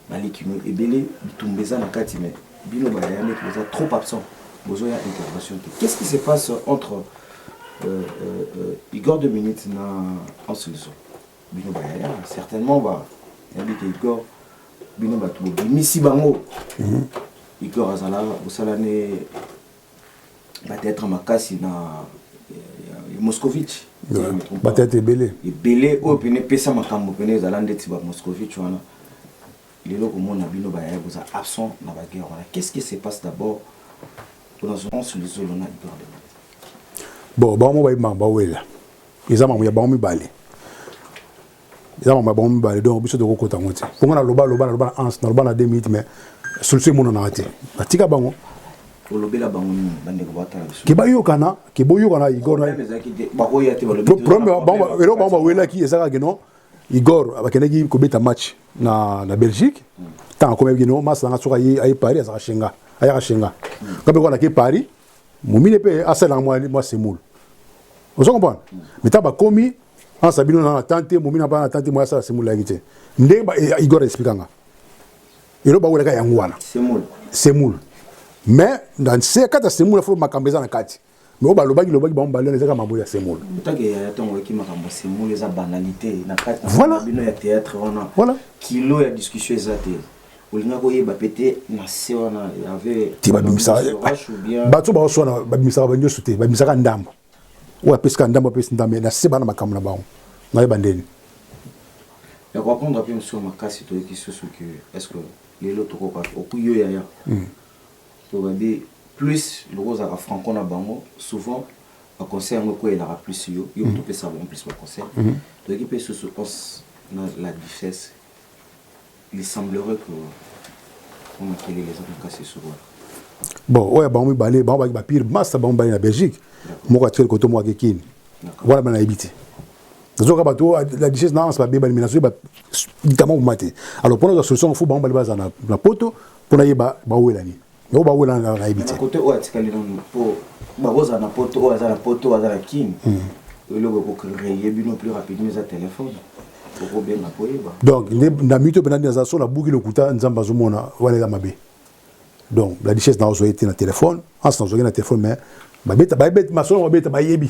Speaker 1: balikino ebele, bitumba eza na kati, mais bino bayaya neti boza trop absent, bozoya intervention te. Qu'est-ce qui se passe entre Igor 2 minutes na Anselso? Bino bayaya, certainement ba yabi ke Igor, bino bato bobimisi bango. Igor azala bosala ne bathéâtre makasi na ya Moscovitch.
Speaker 2: Bathéâtre ebele.
Speaker 1: Ebele oyo pene epesa makambo pene ezala ndeti ba Moscovitch wana. Lelo komona bino bayaya boza absent na baguerre wana, qu'est-ce qui se passe d'abord mpona Anse Luzolo na Igor de?
Speaker 2: Bon, bango mo bayebi makambo bawela, eza makambo ya bango mibale, eza makambo ya bango mibale. Donc biso tokokota yango te, mponga naloba loba, naloba na Anse, naloba na 2 minutes, mais solution emonanaka te, natika bango.
Speaker 1: Olobela bango nini, bandeko batala biso?
Speaker 2: Ke bayokana, ke boyokana Igor na
Speaker 1: Problème ezalaki te, bakoya te, balobi
Speaker 2: problème eloko bango bawelaki eza kaka no Igor bakendaki kobeta match na Belgique. Ntango akomi bino masa nanga, soki aye Paris azalaka shenga, ayaka shenga nga mpe kwana ake Paris, momine mpe asalelanga mwa semoule, ozo comprendre? Mais ntango bakomi ansa bino na tante momine mpa na tante mo asala semoule ayaki te. Ndenge Igor expliquanga eloko bawelaka yango wana.
Speaker 1: Semoule.
Speaker 2: Semoule, mais na nse kati ya semoule fo makambo eza na kati, mais oyo balobaki lobaki bango balena ezaka makambo ya semoule.
Speaker 1: Otake yaya, ntango oyaki makambo ya semoule eza banalité na kati
Speaker 2: Voilà.
Speaker 1: na bino ya théâtre wana.
Speaker 2: Voilà.
Speaker 1: Kilo ya discussion eza te, olingaki koyeba pe te na se wana y avait
Speaker 2: Te, babimisaka
Speaker 1: ou bien
Speaker 2: bato baoswana, babimisaka banyonso te, babimisaka ndambo oyo apesika ndambo, apesi ndambo na se bana makambo na bango, nayeba ndeni.
Speaker 1: Ya koapprendre mpe mosusu makasi, toyoki susu ke est ce que lelo tokoka okuyi yo yaya, tobabi plus loko ozalaka franco na bango, souvent baconseil yango ekweyelaka plus yo, yo moto opesaka bango plus baconseil. Toyoki mpe susu pense na la duchesse, il semblerait que o makelele eza makasi esuku wana.
Speaker 2: Bon, oyo ya bango mibale, bango baki bapire masa, bango mibale na Belgique, moko atikali koto, moko akekini wana, bana nayebi te. Nazoka bato oyo la duchesse na Anse babebani, mais nazoyeba likambo moma te. Alors mpona ozwa solution, fo bango bale baza na poto mpona yeba bawela nini, oyo bawela nayebi te.
Speaker 1: Na kote oyo atikali nanu, mpo bakozala na poto, oyo aza na poto, oyo aza na Kini, eloko ekocréer bino plus rapidement eza telefone, okobenga po oyeba.
Speaker 2: Donc nde na mito mpenza nde naza so nabuki lokuta, Nzambe azomona, wana eza mabe. Donc la duchesse nazwa ye te na telefone, Anse nazwaki na telefone, mais babeta babeta masolo, babeta, bayebi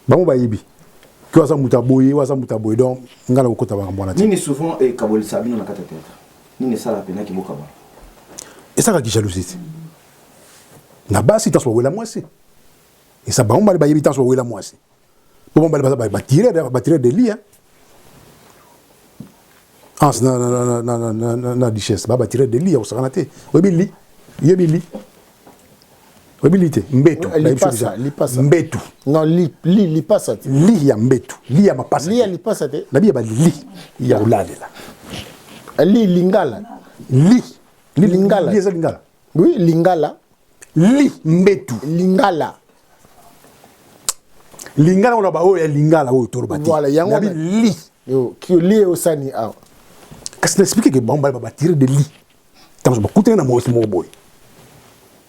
Speaker 2: bango, bayebi ke aza moto aboye, oyo aza moto aboye. Donc ngai na kokota makambo wana te.
Speaker 1: Nini souvent ekabolisa bino na kati ya théâtre? Nini esala mpenaki bokabwana?
Speaker 2: Esalaki jalousie te na basi, ntanso bawela mwasi, esa bango bale bayebi, ntanso bawela mwasi po bango bale baza batireur de lit, hein. Anse na duchesse ba batireur de lit ya kosakana te. Oyebi lit? Oyebi lit? Oyebi lit te? Mbetu.
Speaker 3: Lipasa, lipasa.
Speaker 2: Mbetu.
Speaker 3: Non, li, li, lipasa te.
Speaker 2: Lit ya mbetu, lit ya mapasa.
Speaker 3: Li ya lipasa te.
Speaker 2: Nabi ya bali ya kolalela.
Speaker 3: Li lingala.
Speaker 2: Li.
Speaker 3: Lingala.
Speaker 2: Li eza lingala.
Speaker 3: Oui, lingala.
Speaker 2: Li mbetu.
Speaker 3: Lingala.
Speaker 2: Lingala oyo ba oyo ya lingala oyo toloba te.
Speaker 3: Voilà, yango
Speaker 2: Nabi li.
Speaker 3: Yo, ki li osani awa.
Speaker 2: Kasi na expliquer que bango ba ba tirer de li. Tango bakutana na mwasi moko boye.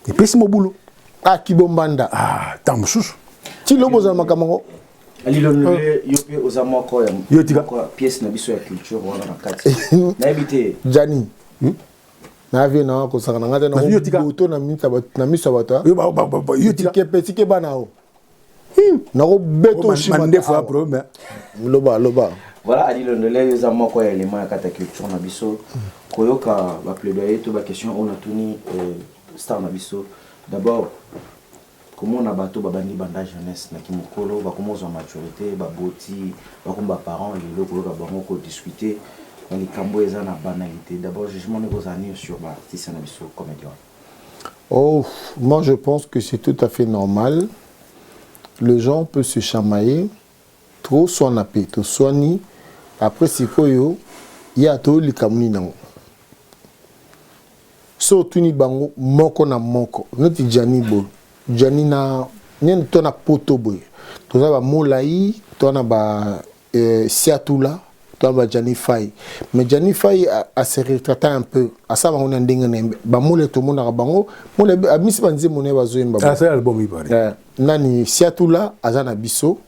Speaker 2: Epesi mobulu.
Speaker 3: Ah, kibombanda.
Speaker 2: Ah, tango mosusu.
Speaker 3: Ti lobo ozala makambo yango.
Speaker 1: Alilonole yo mpe oza moko ya
Speaker 2: Yo tika.
Speaker 1: moko ya pièce na biso ya culture wana na kati. Nayebi te.
Speaker 3: Gianni. Na vie na kosaka na ngai te
Speaker 2: Na yo tika.
Speaker 3: na boto na miso ya bato na miso ya bato.
Speaker 2: Yo ba ba ba yo tika.
Speaker 3: Tike pe tike bana o. Nakobeta oshima.
Speaker 2: Mandefu ya problème.
Speaker 3: Loba loba.
Speaker 1: Voilà, Ali Londole, yo oza moko ya élément ya kati ya culture na biso. Koyoka ba plaidoyer to ba question oyo natuni star na biso. D'abord, komona bato babandi banda jeunesse na kimokolo, bakoma kozwa maturité, baboti, bakoma ba parents lelo koyoka bango kodiscuter na likambo eza na banalité. D'abord, jugement ndenge ozala nini sur ba artiste na biso comédien?
Speaker 3: Oh, moi je pense que c'est tout à fait normal. Les gens peuvent se chamailler, trop soigner, trop soigner. Après sikoyo, ya to likambo nini nango. So otuni bango moko na moko, neti Gianni boye. Gianni na nini to na poto boye. Toza ba molai, to na ba Siatula, to na ba Gianni Fay. Mais Gianni Fay a se retracté un peu. Asa bango na ndenge na ye. Ba molai tomonaka bango, molai amisi ba nzembo na ye bazoyemba.
Speaker 2: Ah, c'est album ibare.
Speaker 3: Nani Siatula aza na biso.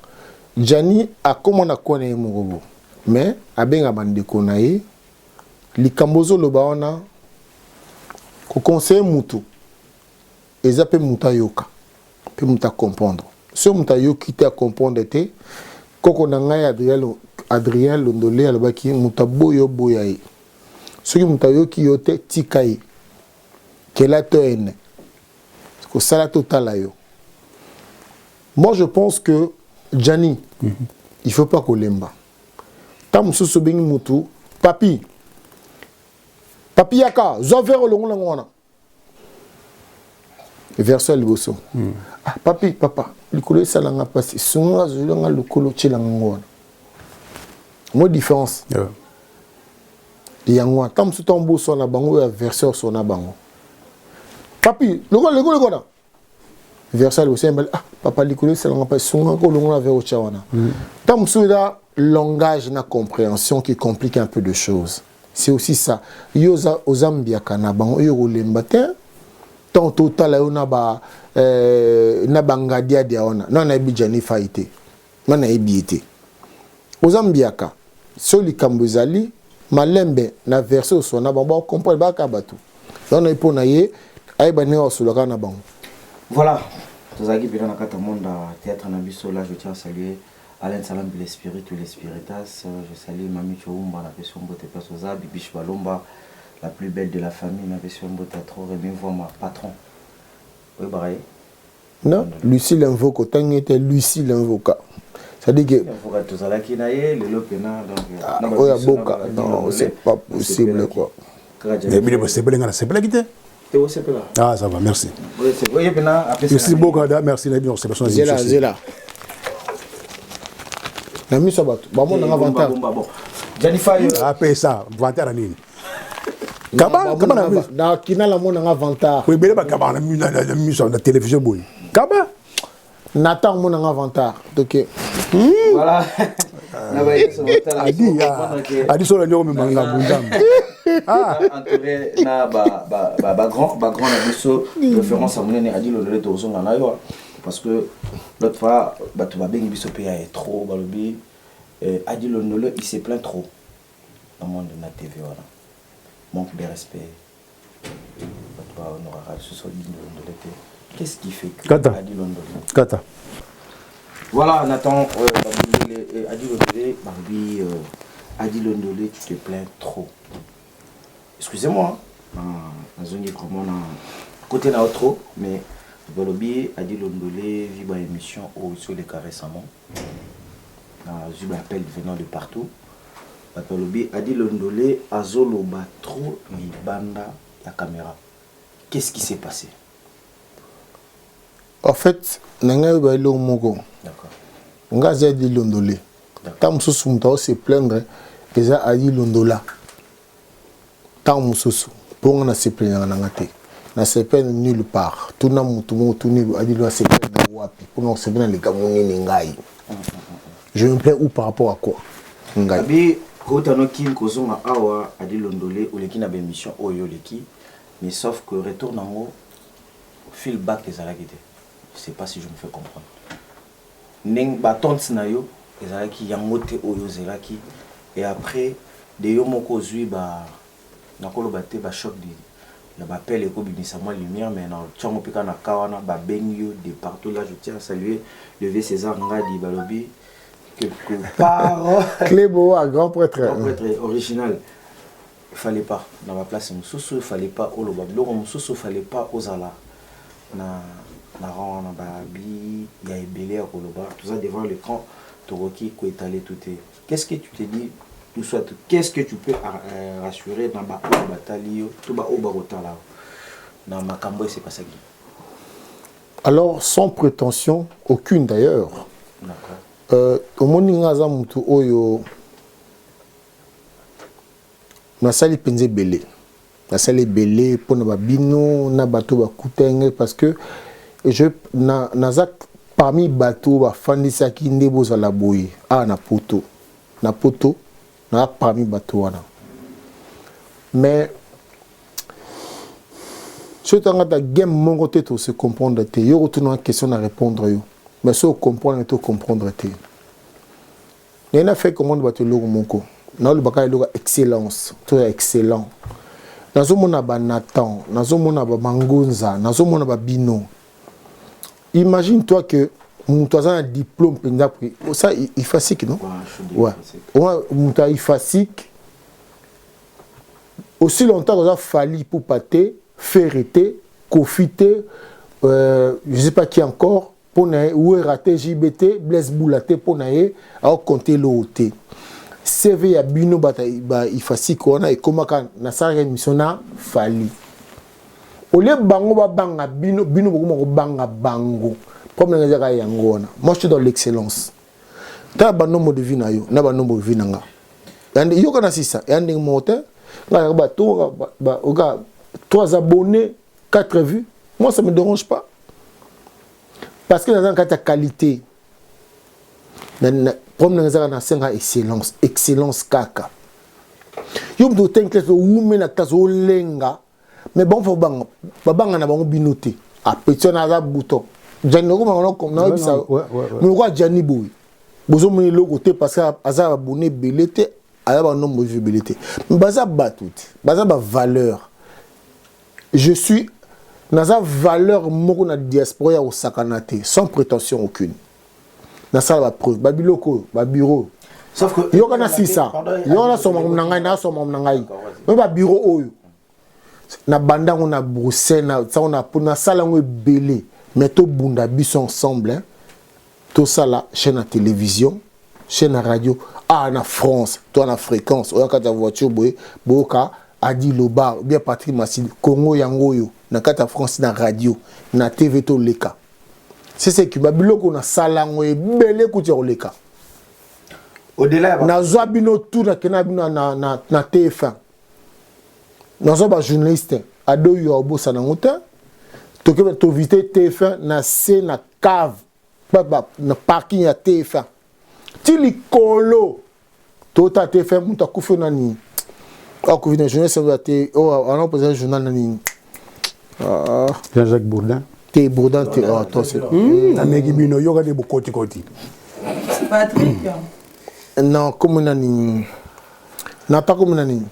Speaker 3: Gianni akoma na kona ye moko bo. Mais abenga bandeko na ye likambo ozoloba wana ko conseiller mutu eza pe mutu ayoka pe mutu a comprendre. So mutu ayoki te a comprendre te, koko na ngai Adrien Londole alobaki mutu aboyo boya ye. Soki mutu ayoki yo te tika ye. Kela to ene. Kosala totala yo. Moi je pense que Gianni, il faut pas kolemba. Tant mosusu obengi mutu papi. Papi yaka, zwa verre olongola ngo wana. Version ya liboso. Ah papi, papa, likolo esalanga pasi, sunga zwelanga lokolo tielanga ngo wana. Mo différence.
Speaker 2: Yeah.
Speaker 3: Yango wana, tant mosusu tant boso na bango ya version so na bango. Papi, lokolo lokolo kona. Version ya liboso yembali, ah papa likolo esalanga pasi, sunga ko longola verre otia wana. Tant mosusu eza langage na compréhension qui complique un peu de choses. C'est aussi ça. Yo oza mbiaka na bango, yo kolemba te. Tant totala yo na ba na bangadia dia wana. Na nayebi Gianni Fay te. Na nayebi ye te. Oza mbiaka. So likambo ezali malembe na version osona bango ba comprendre ba ka bato. Donc na ipo na ye ayeba ndenge asolaka na bango.
Speaker 1: Voilà. Tozalaki mpenza na kati ya monde ya théâtre na biso. Là, je tiens à saluer Alain Salam, l'esprit, tous les spiritas. Je salue Mami Choumba, la personne Mbote Persoza, Bibiche Balomba, la plus belle de la famille, la personne Mbote trop, Rémi Voima, patron. Oui, pareil.
Speaker 3: Non, Lucie L'invoque, autant était Lucie L'invoca. C'est-à-dire que.
Speaker 1: L'invoca, tozalaki na ye, lelo pena, donc,
Speaker 3: Ah,
Speaker 1: na ba
Speaker 3: oya
Speaker 1: biso, na
Speaker 3: boka.
Speaker 1: ba
Speaker 3: Non,
Speaker 1: Londole,
Speaker 3: c'est pas possible, quoi.
Speaker 2: Mais bino bosepeli nga na sepelaki te.
Speaker 1: Te osepela.
Speaker 2: Ah, ça va, merci.
Speaker 1: Oui, c'est bon. Pena, après,
Speaker 2: Lucie Boka, da, merci, na bino osepela.
Speaker 3: Zela, zela. Na miso ya bato, bamona nga vantard.
Speaker 1: Bomba, bomba, bon. Gianni Fay,
Speaker 2: Après ça, vantard nini? Kaba, kaba na miso.
Speaker 3: Na kinala mona nga vantard.
Speaker 2: Oui, bele ba kaba na miso, na miso na télévision boy. Kaba.
Speaker 3: Nathan mona nga vantard. OK.
Speaker 1: Voilà. Na ba yeso vantard.
Speaker 2: Adi, adi sola nyoko mimanga bundam.
Speaker 1: Ah, entouré na ba ba ba ba grand, ba grand na biso référence à monene Adi Londole tozonga na yo parce que l'autre fois bato ba bengi biso pe ya trop balobi Adi Londole il se plaint trop dans monde na TV voilà. Manque de respect. Bato ba honorera biso Adi Londole te. Qu'est-ce qui fait que
Speaker 2: Kata.
Speaker 1: Adi Londole?
Speaker 2: Kata.
Speaker 1: Voilà, Nathan, Adi Londole, Barbie, Adi Londole, tu te plains trop. Excusez-moi, hein. Na zongi vraiment na côté na trop, mais balobi Adi Londole vu ba émission au sur les cas récemment. Na zu ba appel venant de partout. Balobi Adi Londole azoloba trop libanda ya caméra. Qu'est-ce qui s'est passé?
Speaker 3: En fait, nanga yo ba eloko moko.
Speaker 1: D'accord.
Speaker 3: Nga za Adi Londole.
Speaker 1: D'accord.
Speaker 3: Tant mosusu moto azo se plaindre, eza Adi Londola. Ntango mosusu mpo nga nasepelelaka na nga te, nasepele nulle part. Tuna motu moko, tuni Adilo asepele na wapi, mpona kosepela na likambo nini? Ngai, je me plais où, par rapport à quoi, ngai?
Speaker 1: Abi kouta no Kin, kozonga awa, Adi Londole, oleki na bémission oyo oleki, mais sauf que retour nango, feedback ezalaki te. Je sais pas si je me fais comprendre. Ndenge batente na yo ezalaki yango te oyo ozelaki, et après de yo moko ozwi ba, nakoloba te bachoc ya bapele ekobimisa mwa lumière, mais na ntiango mpe kaka na ka wana babengi yo de partout. Là, je tiens à saluer le vieux César Ngadi, balobi quelque part.
Speaker 3: Clébo, grand prêtre.
Speaker 1: Grand prêtre original. Il fallait pas na baplace mosusu, il fallait pas oloba biloko mosusu, il fallait pas ozala na rang wana. Babi ya ebele ya koloba, toza devant l'écran, tokoki koétaler tout te. Qu'est-ce que tu te dis, ou soit qu'est-ce que tu peux rassurer na baoyo batali yo to baoyo bakotala na makambo esepasaki?
Speaker 3: Alors, sans prétention aucune d'ailleurs, omoni nga aza motu oyo nasali mpenza ebele, nasali ebele mpona babino na bato bakuta ngai, parce que je naza parmi bato bafandisaki nde bozala boye awa na Poto. Na Poto, naza parmi bato wana. Mais soki tanga ta game moko te, tose comprendre te. Yo kotuna question, na répondre yo, mais so ocomprendre te, ocomprendre te. Naye na fait comprendre bato eloko moko, naolobaka eloko ya excellence to ya excellent. Nazomona banatan, nazomona bamangunza, nazomona babino. Imagine toi que moto aza na diplôme mpenza, ça IFASIC, non? Ouais, moto ya IFASIC, aussi longtemps koza Fally Ipupa te, Ferre te, Kofi te, je sais pas qui encore, mpo na ye Wera te, JB te, Blaise Bula te, mpo na ye aokonte eloko te. CV ya bino bato ba IFASIC wana ekomaka nasalaka émission na Fally. Olie bango babanga bino, bino bokoma kobanga bango. Problème ezaka yango wana. Moi, je suis dans l'excellence. Tala banombre de vie na yo na banombre de vie na nga, yoka na sisa ya ndenge moko te. Nga bato oka 3 abonnés, 4 vues, moi ça me dérange pas, parce que naza na kati ya qualité. Problème nanga ezaka nasenga excellence, excellence kaka. Yo moto otangi classe, owume na classe, olenga, mais bango fo babanga na bango bino te. Apeti wana aza bouton Jani, nakomanayebisa moloko ya Jani boye, bozomona eloko te, parce que aza babone ebele te, aza banombre vues ebele te, mais baza bato te, baza bavaleur. Je suis, naza valeur moko na diaspora ya kosakana te, sans prétention aucune. Nasala bapreuve, babiloko oyo, babureau, yoka na sisa, yoka nasoma na ngai, nasoma na ngai me babureau oyo na banda yango na Bruxelles, sango nasala yango ebele. Mais tobunda biso ensemble, hein? Tosala chaîne ya télévision, chaîne ya radio ah na France to na fréquence oyo kati ya voiture boye, boyoka Adi Loba ou bien Patrick Masili, Congo yango oyo na kati ya France, na radio, na TV, toleka. C'est que babiloko nasala yango ebele kuti ya koleka. Nazwa bino tu, nakende na bino na TF1, nazwa bajournaliste adoyo obosana yango te. Toke tovisite TF1 na se na cave, na parking ya TF1 ti likolo, tota TF1. Moto akufi nani? Akufi na journaliste ya te oyo ana président journal nani?
Speaker 2: Jean-Jacques Bourdin.
Speaker 3: Te, Bourdin te. Oh, toi c'est
Speaker 2: Nameki bino, yoka nde bokotikoti.
Speaker 5: Patrick.
Speaker 3: Non, comme nani na pas comme nani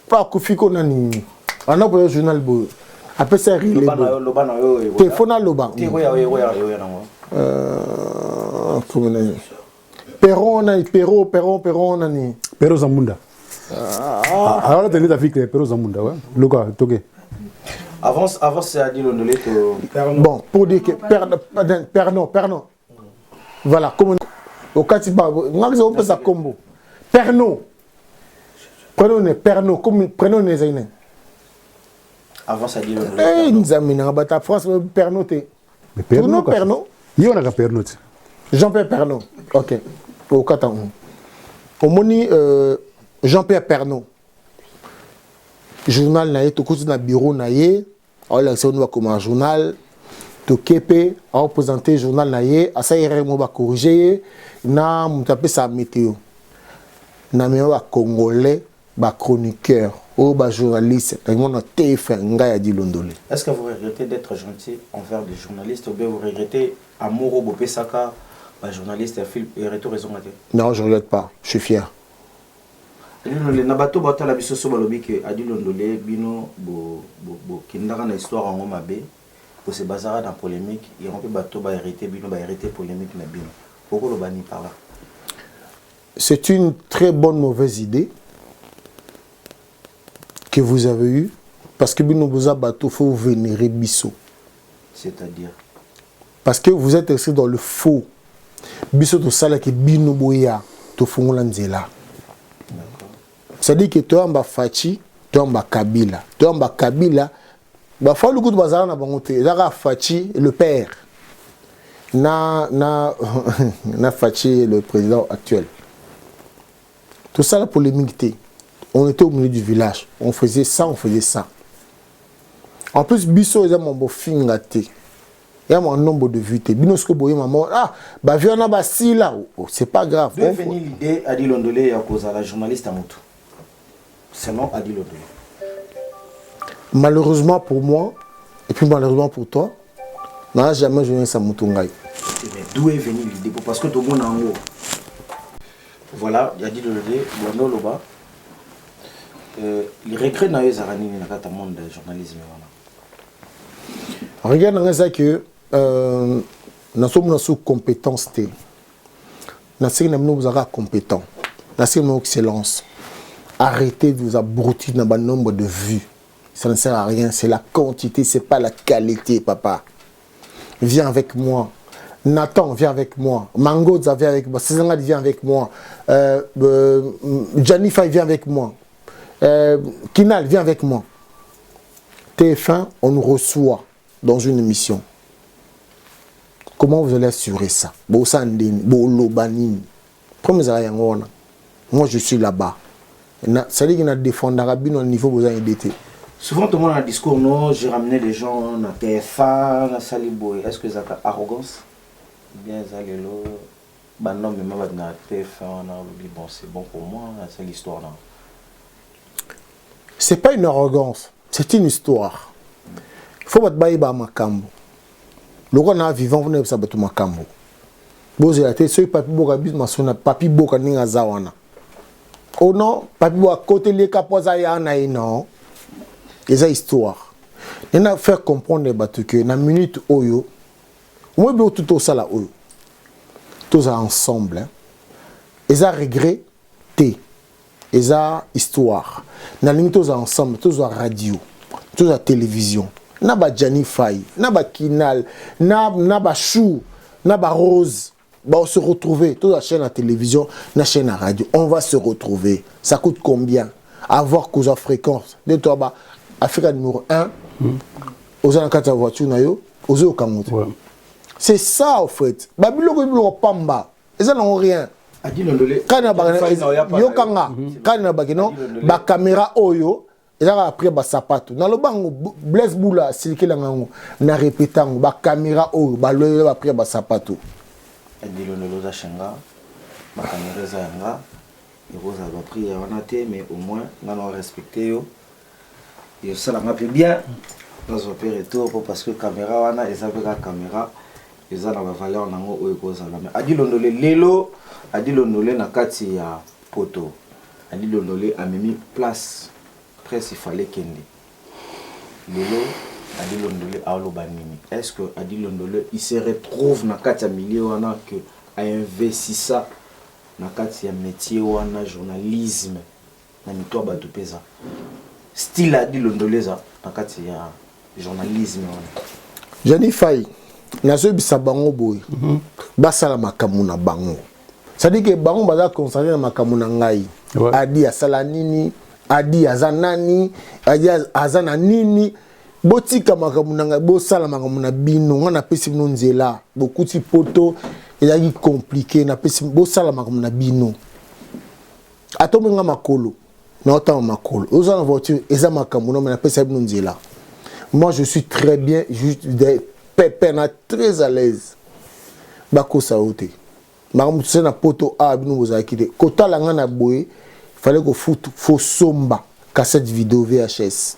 Speaker 3: pa akufi ko nani ana président journal boye apesa relais te, fo naloba comme nani, Perron nani, Perron, Perron, Perron nani?
Speaker 2: Perron Zambunda. Alors tenez ta fille Perron Zambunda, ouais, luka toke.
Speaker 1: Avance, avance, Adi Londole to.
Speaker 3: Bon, pour dire que Pernon, Pernon, voilà, comme okati ba ngaki opesa kombo Perno, prénom Perno, comme prénom ezali nani?
Speaker 1: Avance, Adi Londole.
Speaker 3: Eh, nzambe nanga, bata France, Perno te. Perno, Perno.
Speaker 2: Ye wanaka Perno te.
Speaker 3: Jean-Pierre Perno, ok, okata omoni Jean-Pierre Perno. Journal na ye, tokoti na bureau na ye, aolakisa bino bakoma journal. Toke mpe aoprésente journal na ye, asali erreur moko, bacorrige ye na moto apesa météo. Na mema bacongolais, bachroniqueur oyo, bajournaliste na TF1, ngai Adi Londole.
Speaker 1: Est-ce que vous regrettez d'être gentil envers des journalistes ou bien vous regrettez amour oyo bopesaka bajournaliste ya film et retour ezonga te?
Speaker 3: Non, je regrette pas, je suis fier.
Speaker 1: Adi Londole, na bato batala biso so balobi ke Adi Londole, bino bokendaka na histoire yango mabe, bose bazaka na polémique yango mpe bato bahérité bino, bahérité polémique na bino, okoloba nini par là?
Speaker 3: C'est une très bonne mauvaise idée que vous avez eue, parce que bino boza bato faut vénérer biso.
Speaker 1: C'est-à-dire?
Speaker 3: Parce que vous êtes resté dans le faux. Biso tosalaki bino boya, tofungola nzela. C'est-à-dire que toyamba Fatshi, toyamba Kabila, toyamba Kabila, bafali kutu bazala na bango te. Ezaka Fatshi le père na Fatshi le président actuel. Tout ça, la polémique te. On était au milieu du village, on faisait ça, on faisait ça. En plus, biso eza mambo finga te, ya mwa nombre de vues te. Bino soki boye mama, ah, bavues wana basila. Oh, c'est pas grave.
Speaker 1: D'où est venue l'idée, Adi Londole, ya kozala journaliste ya motu sinon Adi Londole?
Speaker 3: Malheureusement pour moi et puis malheureusement pour toi, n'a jamais joué sa motu ngai.
Speaker 1: Mais d'où est venue l'idée? Parce que tomona yango, voilà. Adi Londole, bondo oloba les regrets na yo ezalaka nini na kati ya monde ya journalisme wana?
Speaker 3: Regarde, na ngai eza ke nazomona so compétence te. Naseki na bino, bozalaka compétent. Naseki na bino, excellence, arrêtez de vous abrutir dans le nombre de vues, ça ne sert à rien. C'est la quantité, c'est pas la qualité. Papa, viens avec moi. Nathan, viens avec moi. Mangoza, viens avec moi. César, viens avec moi. Gianni Fay, viens avec moi. Kinal, viens avec moi. TF1, on nous reçoit dans une émission. Comment vous allez assurer ça? Bosandini, bolobanini. Comme ça, yango wana. Moi, je suis là-bas. C'est-à-dire qu'il a défendu bino au niveau besoin d'aider.
Speaker 1: Souvent tout le monde a un discours: non, j'ai ramené les gens na TF1, na sali boye. Est ce que ezalaka arrogance bien? Eza lelo banomema bato na TF1 wana, olobi: bon, c'est bon pour moi, c'est l'histoire na.
Speaker 3: C'est pas une arrogance, c'est une histoire. Il faut bato bayeba makambo. Lokola na vivant, mpona yebisa bato makambo. Bozela te soki Papi Boka biso masona Papi Boka ndenge aza wana. Oh non, Papi Boka akoteli ye kapo aza ya na ye. Non, eza histoire nde na faire comprendre bato ke na minute oyo omoi biloko tu tosala oyo tozala ensemble, hein. Eza regret te, eza histoire. Nalingi tozala ensemble, tozwa radio, tozwa télévision na bajani Fai, na bakinal, na bachou, na barose. Bah, on se retrouver tozwa chaîne ya télévision na chaîne ya radio, on va se retrouver. Ça coûte combien avoir kozwa fréquence nde toa ba Afrika numéro 1? Oza na kati ya voiture na yo, ozoyokango te. C'est ça au fait. Babiloko, biloko pamba, eza nango rien.
Speaker 1: Adi Londole.
Speaker 3: Kani na yokanga, kani na baki non, bacaméra oyo eza kaka après basapato. Naloba yango, Blaise Bula asilikelanga yango, na répéta yango. Bacaméra oyo baloyela baprix ya basapato.
Speaker 1: Adi Londole, oza shenga, bacaméra eza yanga, ekozala baprix ya wana te, mais au moins nga na respecte yo, ezosalanga mpe bien, nazwa mpe retour po parce que caméra wana eza mpe kaka caméra, eza na bavaleur nango oyo ekozala. Mais Adi Londole, lelo Adi Londole na kati ya poto, Adi Londole amemi place presse ifale kende. Lelo Adi Londole aoloba nini? Est ce que Adi Londole, il se retrouve na kati ya milieu wana ke ainvestissa na kati ya métier wana, journalisme, na mito ya bato mpe eza style Adi Londole eza na kati ya journalisme wana?
Speaker 3: Jani Fai, nazoyebisa bango boye: basala makambo na bango. C'est-à-dire ke bango baza concentré na makambo na ngai. Adi asala nini? Adi aza nani? Adi aza na nini? Botika makambo na ngai, bosala makambo na bino. Ngai napesi bino nzela, bokuti poto ezalaki compliqué. Napesi, bosala makambo na bino. Atomenga makolo. Naotanga makolo, oza na voiture, eza makambo no, me napesa bino nzela. Moi, je suis très bien, juste pepe na très à l'aise. Bakosa yo te. Makambo tose na poto awa, bino bozalaki te. Kotala nga na boye, fallait kofutu, fo somba cassette vidéo VHS.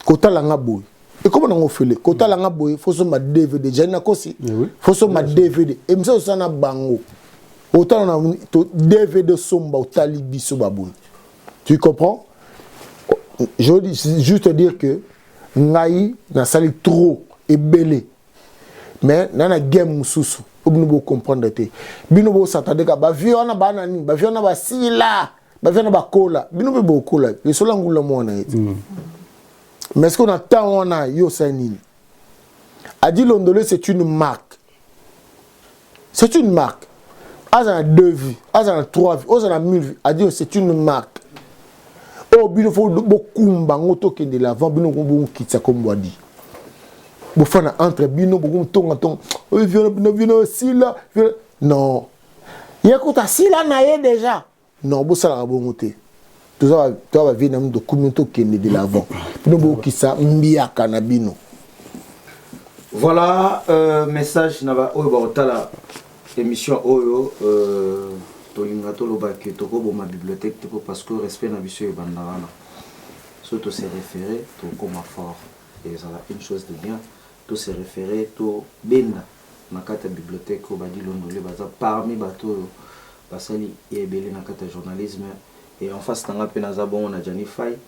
Speaker 3: Kotala nga boye, ekoma nango ofele. Kotala nga boye, fo somba DVD. Jani, nakosi? Fo somba DVD. Emisa osala na bango, otala na DVD, somba, otali biso baboye. Tu comprends? Je veux juste dire que ngai nasali trop ebele, mais na game mosusu oyo bino bocomprendre te. Bino bosatade ka bavieux wana, baa nini, bavieux wana basila, bavieux wana bakola, bino mpe bokola. Lisolo ya ngula mwana ye te. Mais est-ce que na temps wana yo osali nini? Adi Londole, c'est une marque, c'est une marque. Aza na deux vies, aza na trois vies, oza na mille vies. Adi, c'est une marque oyo bino fo bokumba yango, tokende l'avant. Bino bokitisa kombo Adi, bofana entre bino, bokotonga tonga oyo bino, bino sila. Non, ye kuta sila na ye déjà. Non, bosalaka bongo te. Toza bavieux na bino, tokumi, tokende de l'avant. Bino bokokisa mbiaka na bino.
Speaker 1: Voilà, message na baoyo bakotala émission oyo. Tolinga toloba ke tokoboma bibliothèque te, po parce que respect na biso ebanda wana. So tose référé, tokóma fort, ezala une chose de bien. Tose référé, tobenda na kati ya bibliothèque oyo Badi Londole baza parmi bato oyo basali ebele na kati ya journalisme. Et en face nanga mpe naza bongo na Jani Fai,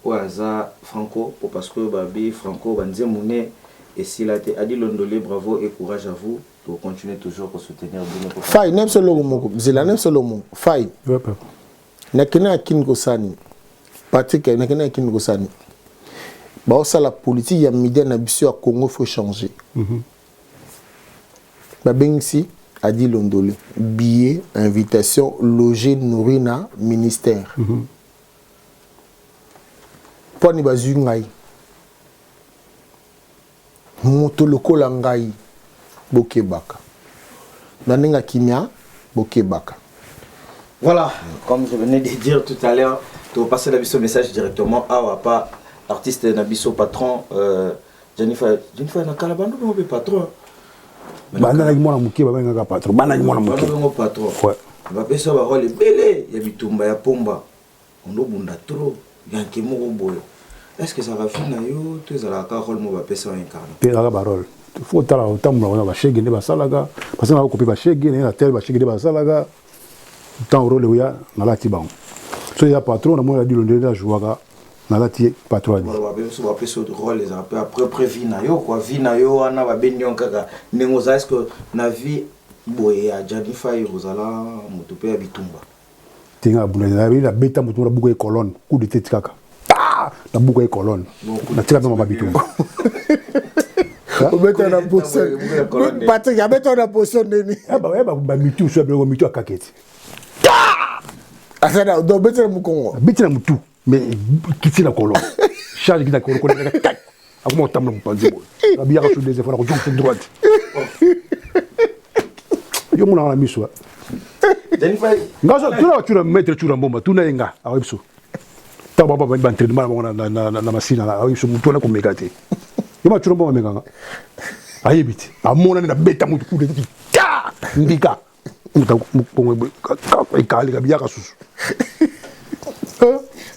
Speaker 1: oyo aza franco, po parce que babi franco banzembo ne esila te. Adi Londole, bravo et courage à vous. Tocontinue toujours kosoutenir bino.
Speaker 3: Fai na biso eloko moko, nzela na biso eloko moko, Fai. Nakende na kini kosani, Patrik, nakende na kini kosani, baosala politique ya media na biso ya Congo, faut changer. Babengisi Adi Londole, billet, invitation, loger, nourri na ministère. Mpo ani bazwi ngai, moto lokola ngai, bokebaka na ndenge ya kimia, bokebaka.
Speaker 1: Voilà, comme je venais de dire tout à l'heure, tu vas passer la biso message directement awa pa artiste na biso patron Jennifer. Jennifer na kala bando be patron.
Speaker 2: Bandalaki mwana moke, babengaka patron, bandaki mwana moke.
Speaker 1: Bango patron. Bapesa ba rôle ebele ya bitumba ya pomba. Ondobunda trop yanke moko boye. Est-ce que ezalaka vie na yo to ezalaka kaka rôle moko bapesa yo incarne?
Speaker 2: Te, ezalaka barôle. Fo otala, otambola wana, bashege nde basalaka, parce que nakokopi bashege naye na tele, bashege nde basalaka. Ntango rôle oya, nalati bango. So eza patron, namoni Adi Londele nde ajouaka, nalati patron Adi.
Speaker 1: Biso bapesa rôle ezala mpe après près vie na yo quoi, vie na yo wana babendi yo kaka ndenge oza. Est ce que na vie boye ya Jani Fai ozala moto mpe ya bitumba?
Speaker 2: Te, nga abunda, nabeta moto, nabuka ye colonne, coup de tête kaka, nabuka ye colonne, natika mpe mama bitumba.
Speaker 3: Obeta na position, Patrik, abeta na position ndeni?
Speaker 2: Bamitu so ya biloko, mitu akake ti.
Speaker 3: Asana donc obeti na mokongo?
Speaker 2: Abeti na motu, mais kiti na colonne, charge kiti na colonne, akoma kotambola mopanzi boye, abiyaka so deuxième fois, nakozonga droite, yo monaka na miso. Nga tuna batuna maître Tuna Mbomba, tuna ye nga, akoyebi biso. Ntango bango babandi baentraînement na bango na masina, akoyebi biso motu wana komeka te. Yo ma Tuna Mbomba amekanga, ayebi te, amonani nabeta motu kude ta ndika moto ekalika biyaka susu.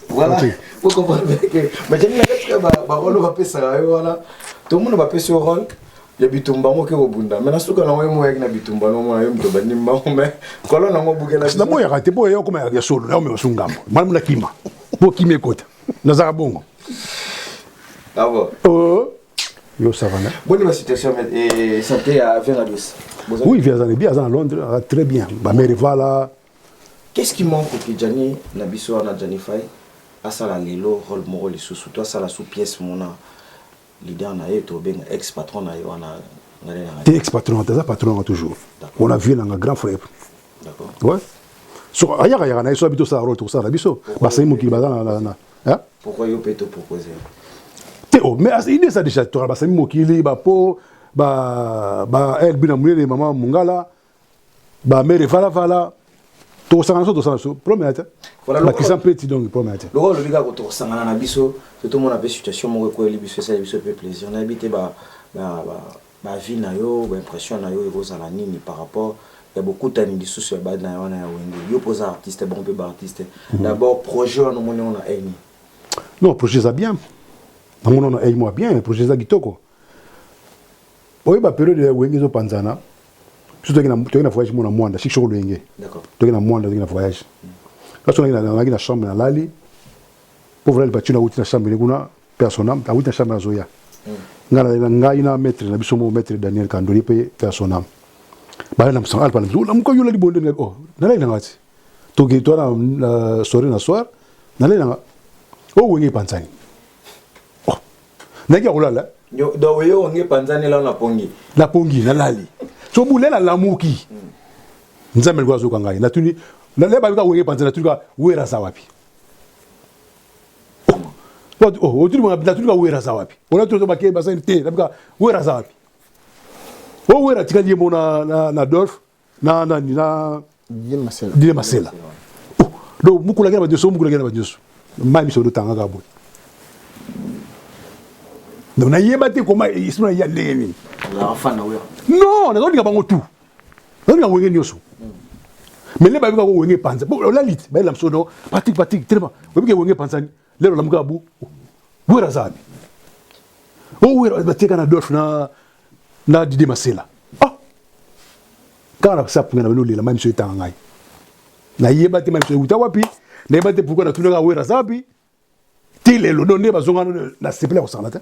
Speaker 1: Voilà, vous comprenez que mais jani na kati ya barôle bapesaka yo wana, tomona bapesi yo rôle ya bitumba ngo ke kobunda, mais na suka nango ye moyaki na bitumba nomona yo moto bandi mbango, mais kolo nango obukela.
Speaker 2: Naboyaka te, boya okoma ya solo, naomeka su ngambo malamu, nakima po kimi ekota, nazalaka bongo.
Speaker 1: Ah bon?
Speaker 2: Yo savana.
Speaker 1: Boni ba situation et santé ya Veradios?
Speaker 2: Oui, vieux aza bien, aza na Londres, aza très bien, bamere vala.
Speaker 1: Qu'est-ce qui manque que Gianni na biso wana, Gianni Fai, asala lelo rôle moko lisusu to asala sous pièce mona leader na ye, tobenga ex patron na ye wana?
Speaker 2: Te, ex patron te, aza patron nanga toujours. Wana vieux nanga, grand frère. Ouais, so ayaka yaka na ye, so abi tosala rôle, tokosala na biso basali mokili baza na.
Speaker 1: Pourquoi yo mpe topropose?
Speaker 2: Te, oh, mais idée eza déjà, toka basali mokili bapo ba elbi na monene, mama mongala, bamere valavala. Tokosangana so tosala so problème ya te. Bakisa mpeti, donc problème ya te.
Speaker 1: Lokola olobi kaka tokosangana na biso, totomona mpe situation moko ekweli biso, esali biso mpe plaisir. Nayebi te baavis na yo, baimpression na yo ekozala nini par rapport ya bokutani lisusu ya bana wana ya Wenge. Yo mpo oza artiste, bango mpe baartiste. D'abord, projet wana omoni yango na eni?
Speaker 2: Non, projet eza bien, namoni na mwa bien. Projet eza kitoko. Oyeba, période ya Wenge ezopanzana, biso toyaki na voyage mo na Mwanda, Chic Choko Loyenge. Toyaki na Mwanda, toyaki na voyage. Kaso nayaki na chambre, nalali po volali bacino. Awuti na chambre kuna, personne awuti na chambre, azoya. Ngai na ngai na maître na biso mo, maître Daniel Kandoli mpe, personne bala na mosanga alpa na biso. Lamuka, yo olali bonde. Oh, nalali nanga ti toke to na soirée. Na soir nalali nanga o Wenge epanzani. Oh, nayaki ya kolala.
Speaker 1: Donc yo, Wenge epanzani la na pongi?
Speaker 2: Na pongi nalali. So bule nalamuki, Nzambe likola azoka ngai. Natuni naleba bika Wenge epanzani. Natuni ka Wera aza wapi? Otuni, natuni ka Wera aza wapi? Ona bake basali te. Nabika Wera aza wapi? O Wera atikali ye mo na Adolphe, na nani, na Dile Masela. Oh, donc mukulaki na banyonso, mukulaki na banyonso, mai miso otangaka boye. Donc nayeba te koma esprit na ya ndenge nini. Non, nazolinga bango tout, nazolinga Wenge nyonso. Mais nde bayebika ko Wenge epanza, olali te, bayela moso. No, Patrik, Patrik, telema, oyebike Wenge epanzani lelo. Lamuka bu, Wera aza wapi? O Wera batieka na Adolphe na Dide Masela. Ah, kaka na sapunga na bino olela, mai miso etanga ngai. Nayeba te mai miso euta wapi, nayeba te pourquoi natunaka Wera aza wapi ti lelo. Donc nde bazonga, nasepeli ya kosangana te.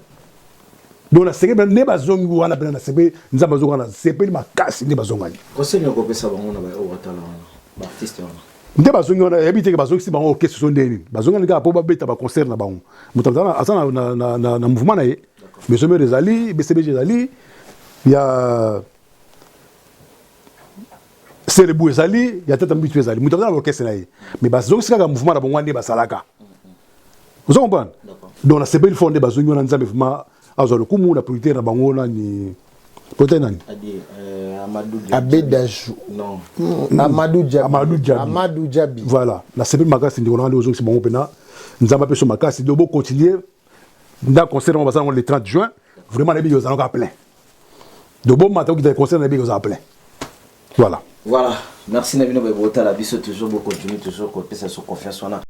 Speaker 2: Donc nasepeli nde bazongi wana mpena, nasepeli. Nzambe azonga, nasepeli makasi nde bazongani.
Speaker 1: Conseil nini okopesa bango na baoyo batala wana, baartiste wana?
Speaker 2: Nde bazongi wana, yebi teke bazongisi bango orchestre so ndenge nini. Bazongani kaka mpo babeta baconcert na bango. Moto aza na mouvement na ye. Maison Mère ezali, BCBG ezali, ya Selebu ezali, ya Tata Mbitu ezali. Moto aza na orchestre na ye, mais bazongisi kaka mouvement na bango wana nde basalaka. Ozo comprendre? Donc nasepeli fort nde bazongi wana. Nzambe vraiment azwa lokumu na producteur na bango. Nani producteur? Nani?
Speaker 3: Abedaju.
Speaker 1: Non.
Speaker 3: Amadou Diaby.
Speaker 2: Amadou Diaby.
Speaker 3: Amadou Diaby.
Speaker 2: Voilà, nasepeli makasi. Ndeko nanga, nde ozongisi bango mpena, Nzambe apeso makasi. Donc bocontinue na concert yango basala yango le 30 juin. Vraiment nayebi ozalaka plein. Donc bomata okita concert, nayebi ozala plein. Voilà.
Speaker 1: Voilà, merci na bino botala biso toujours, bocontinue toujours kopesa so confiance wana.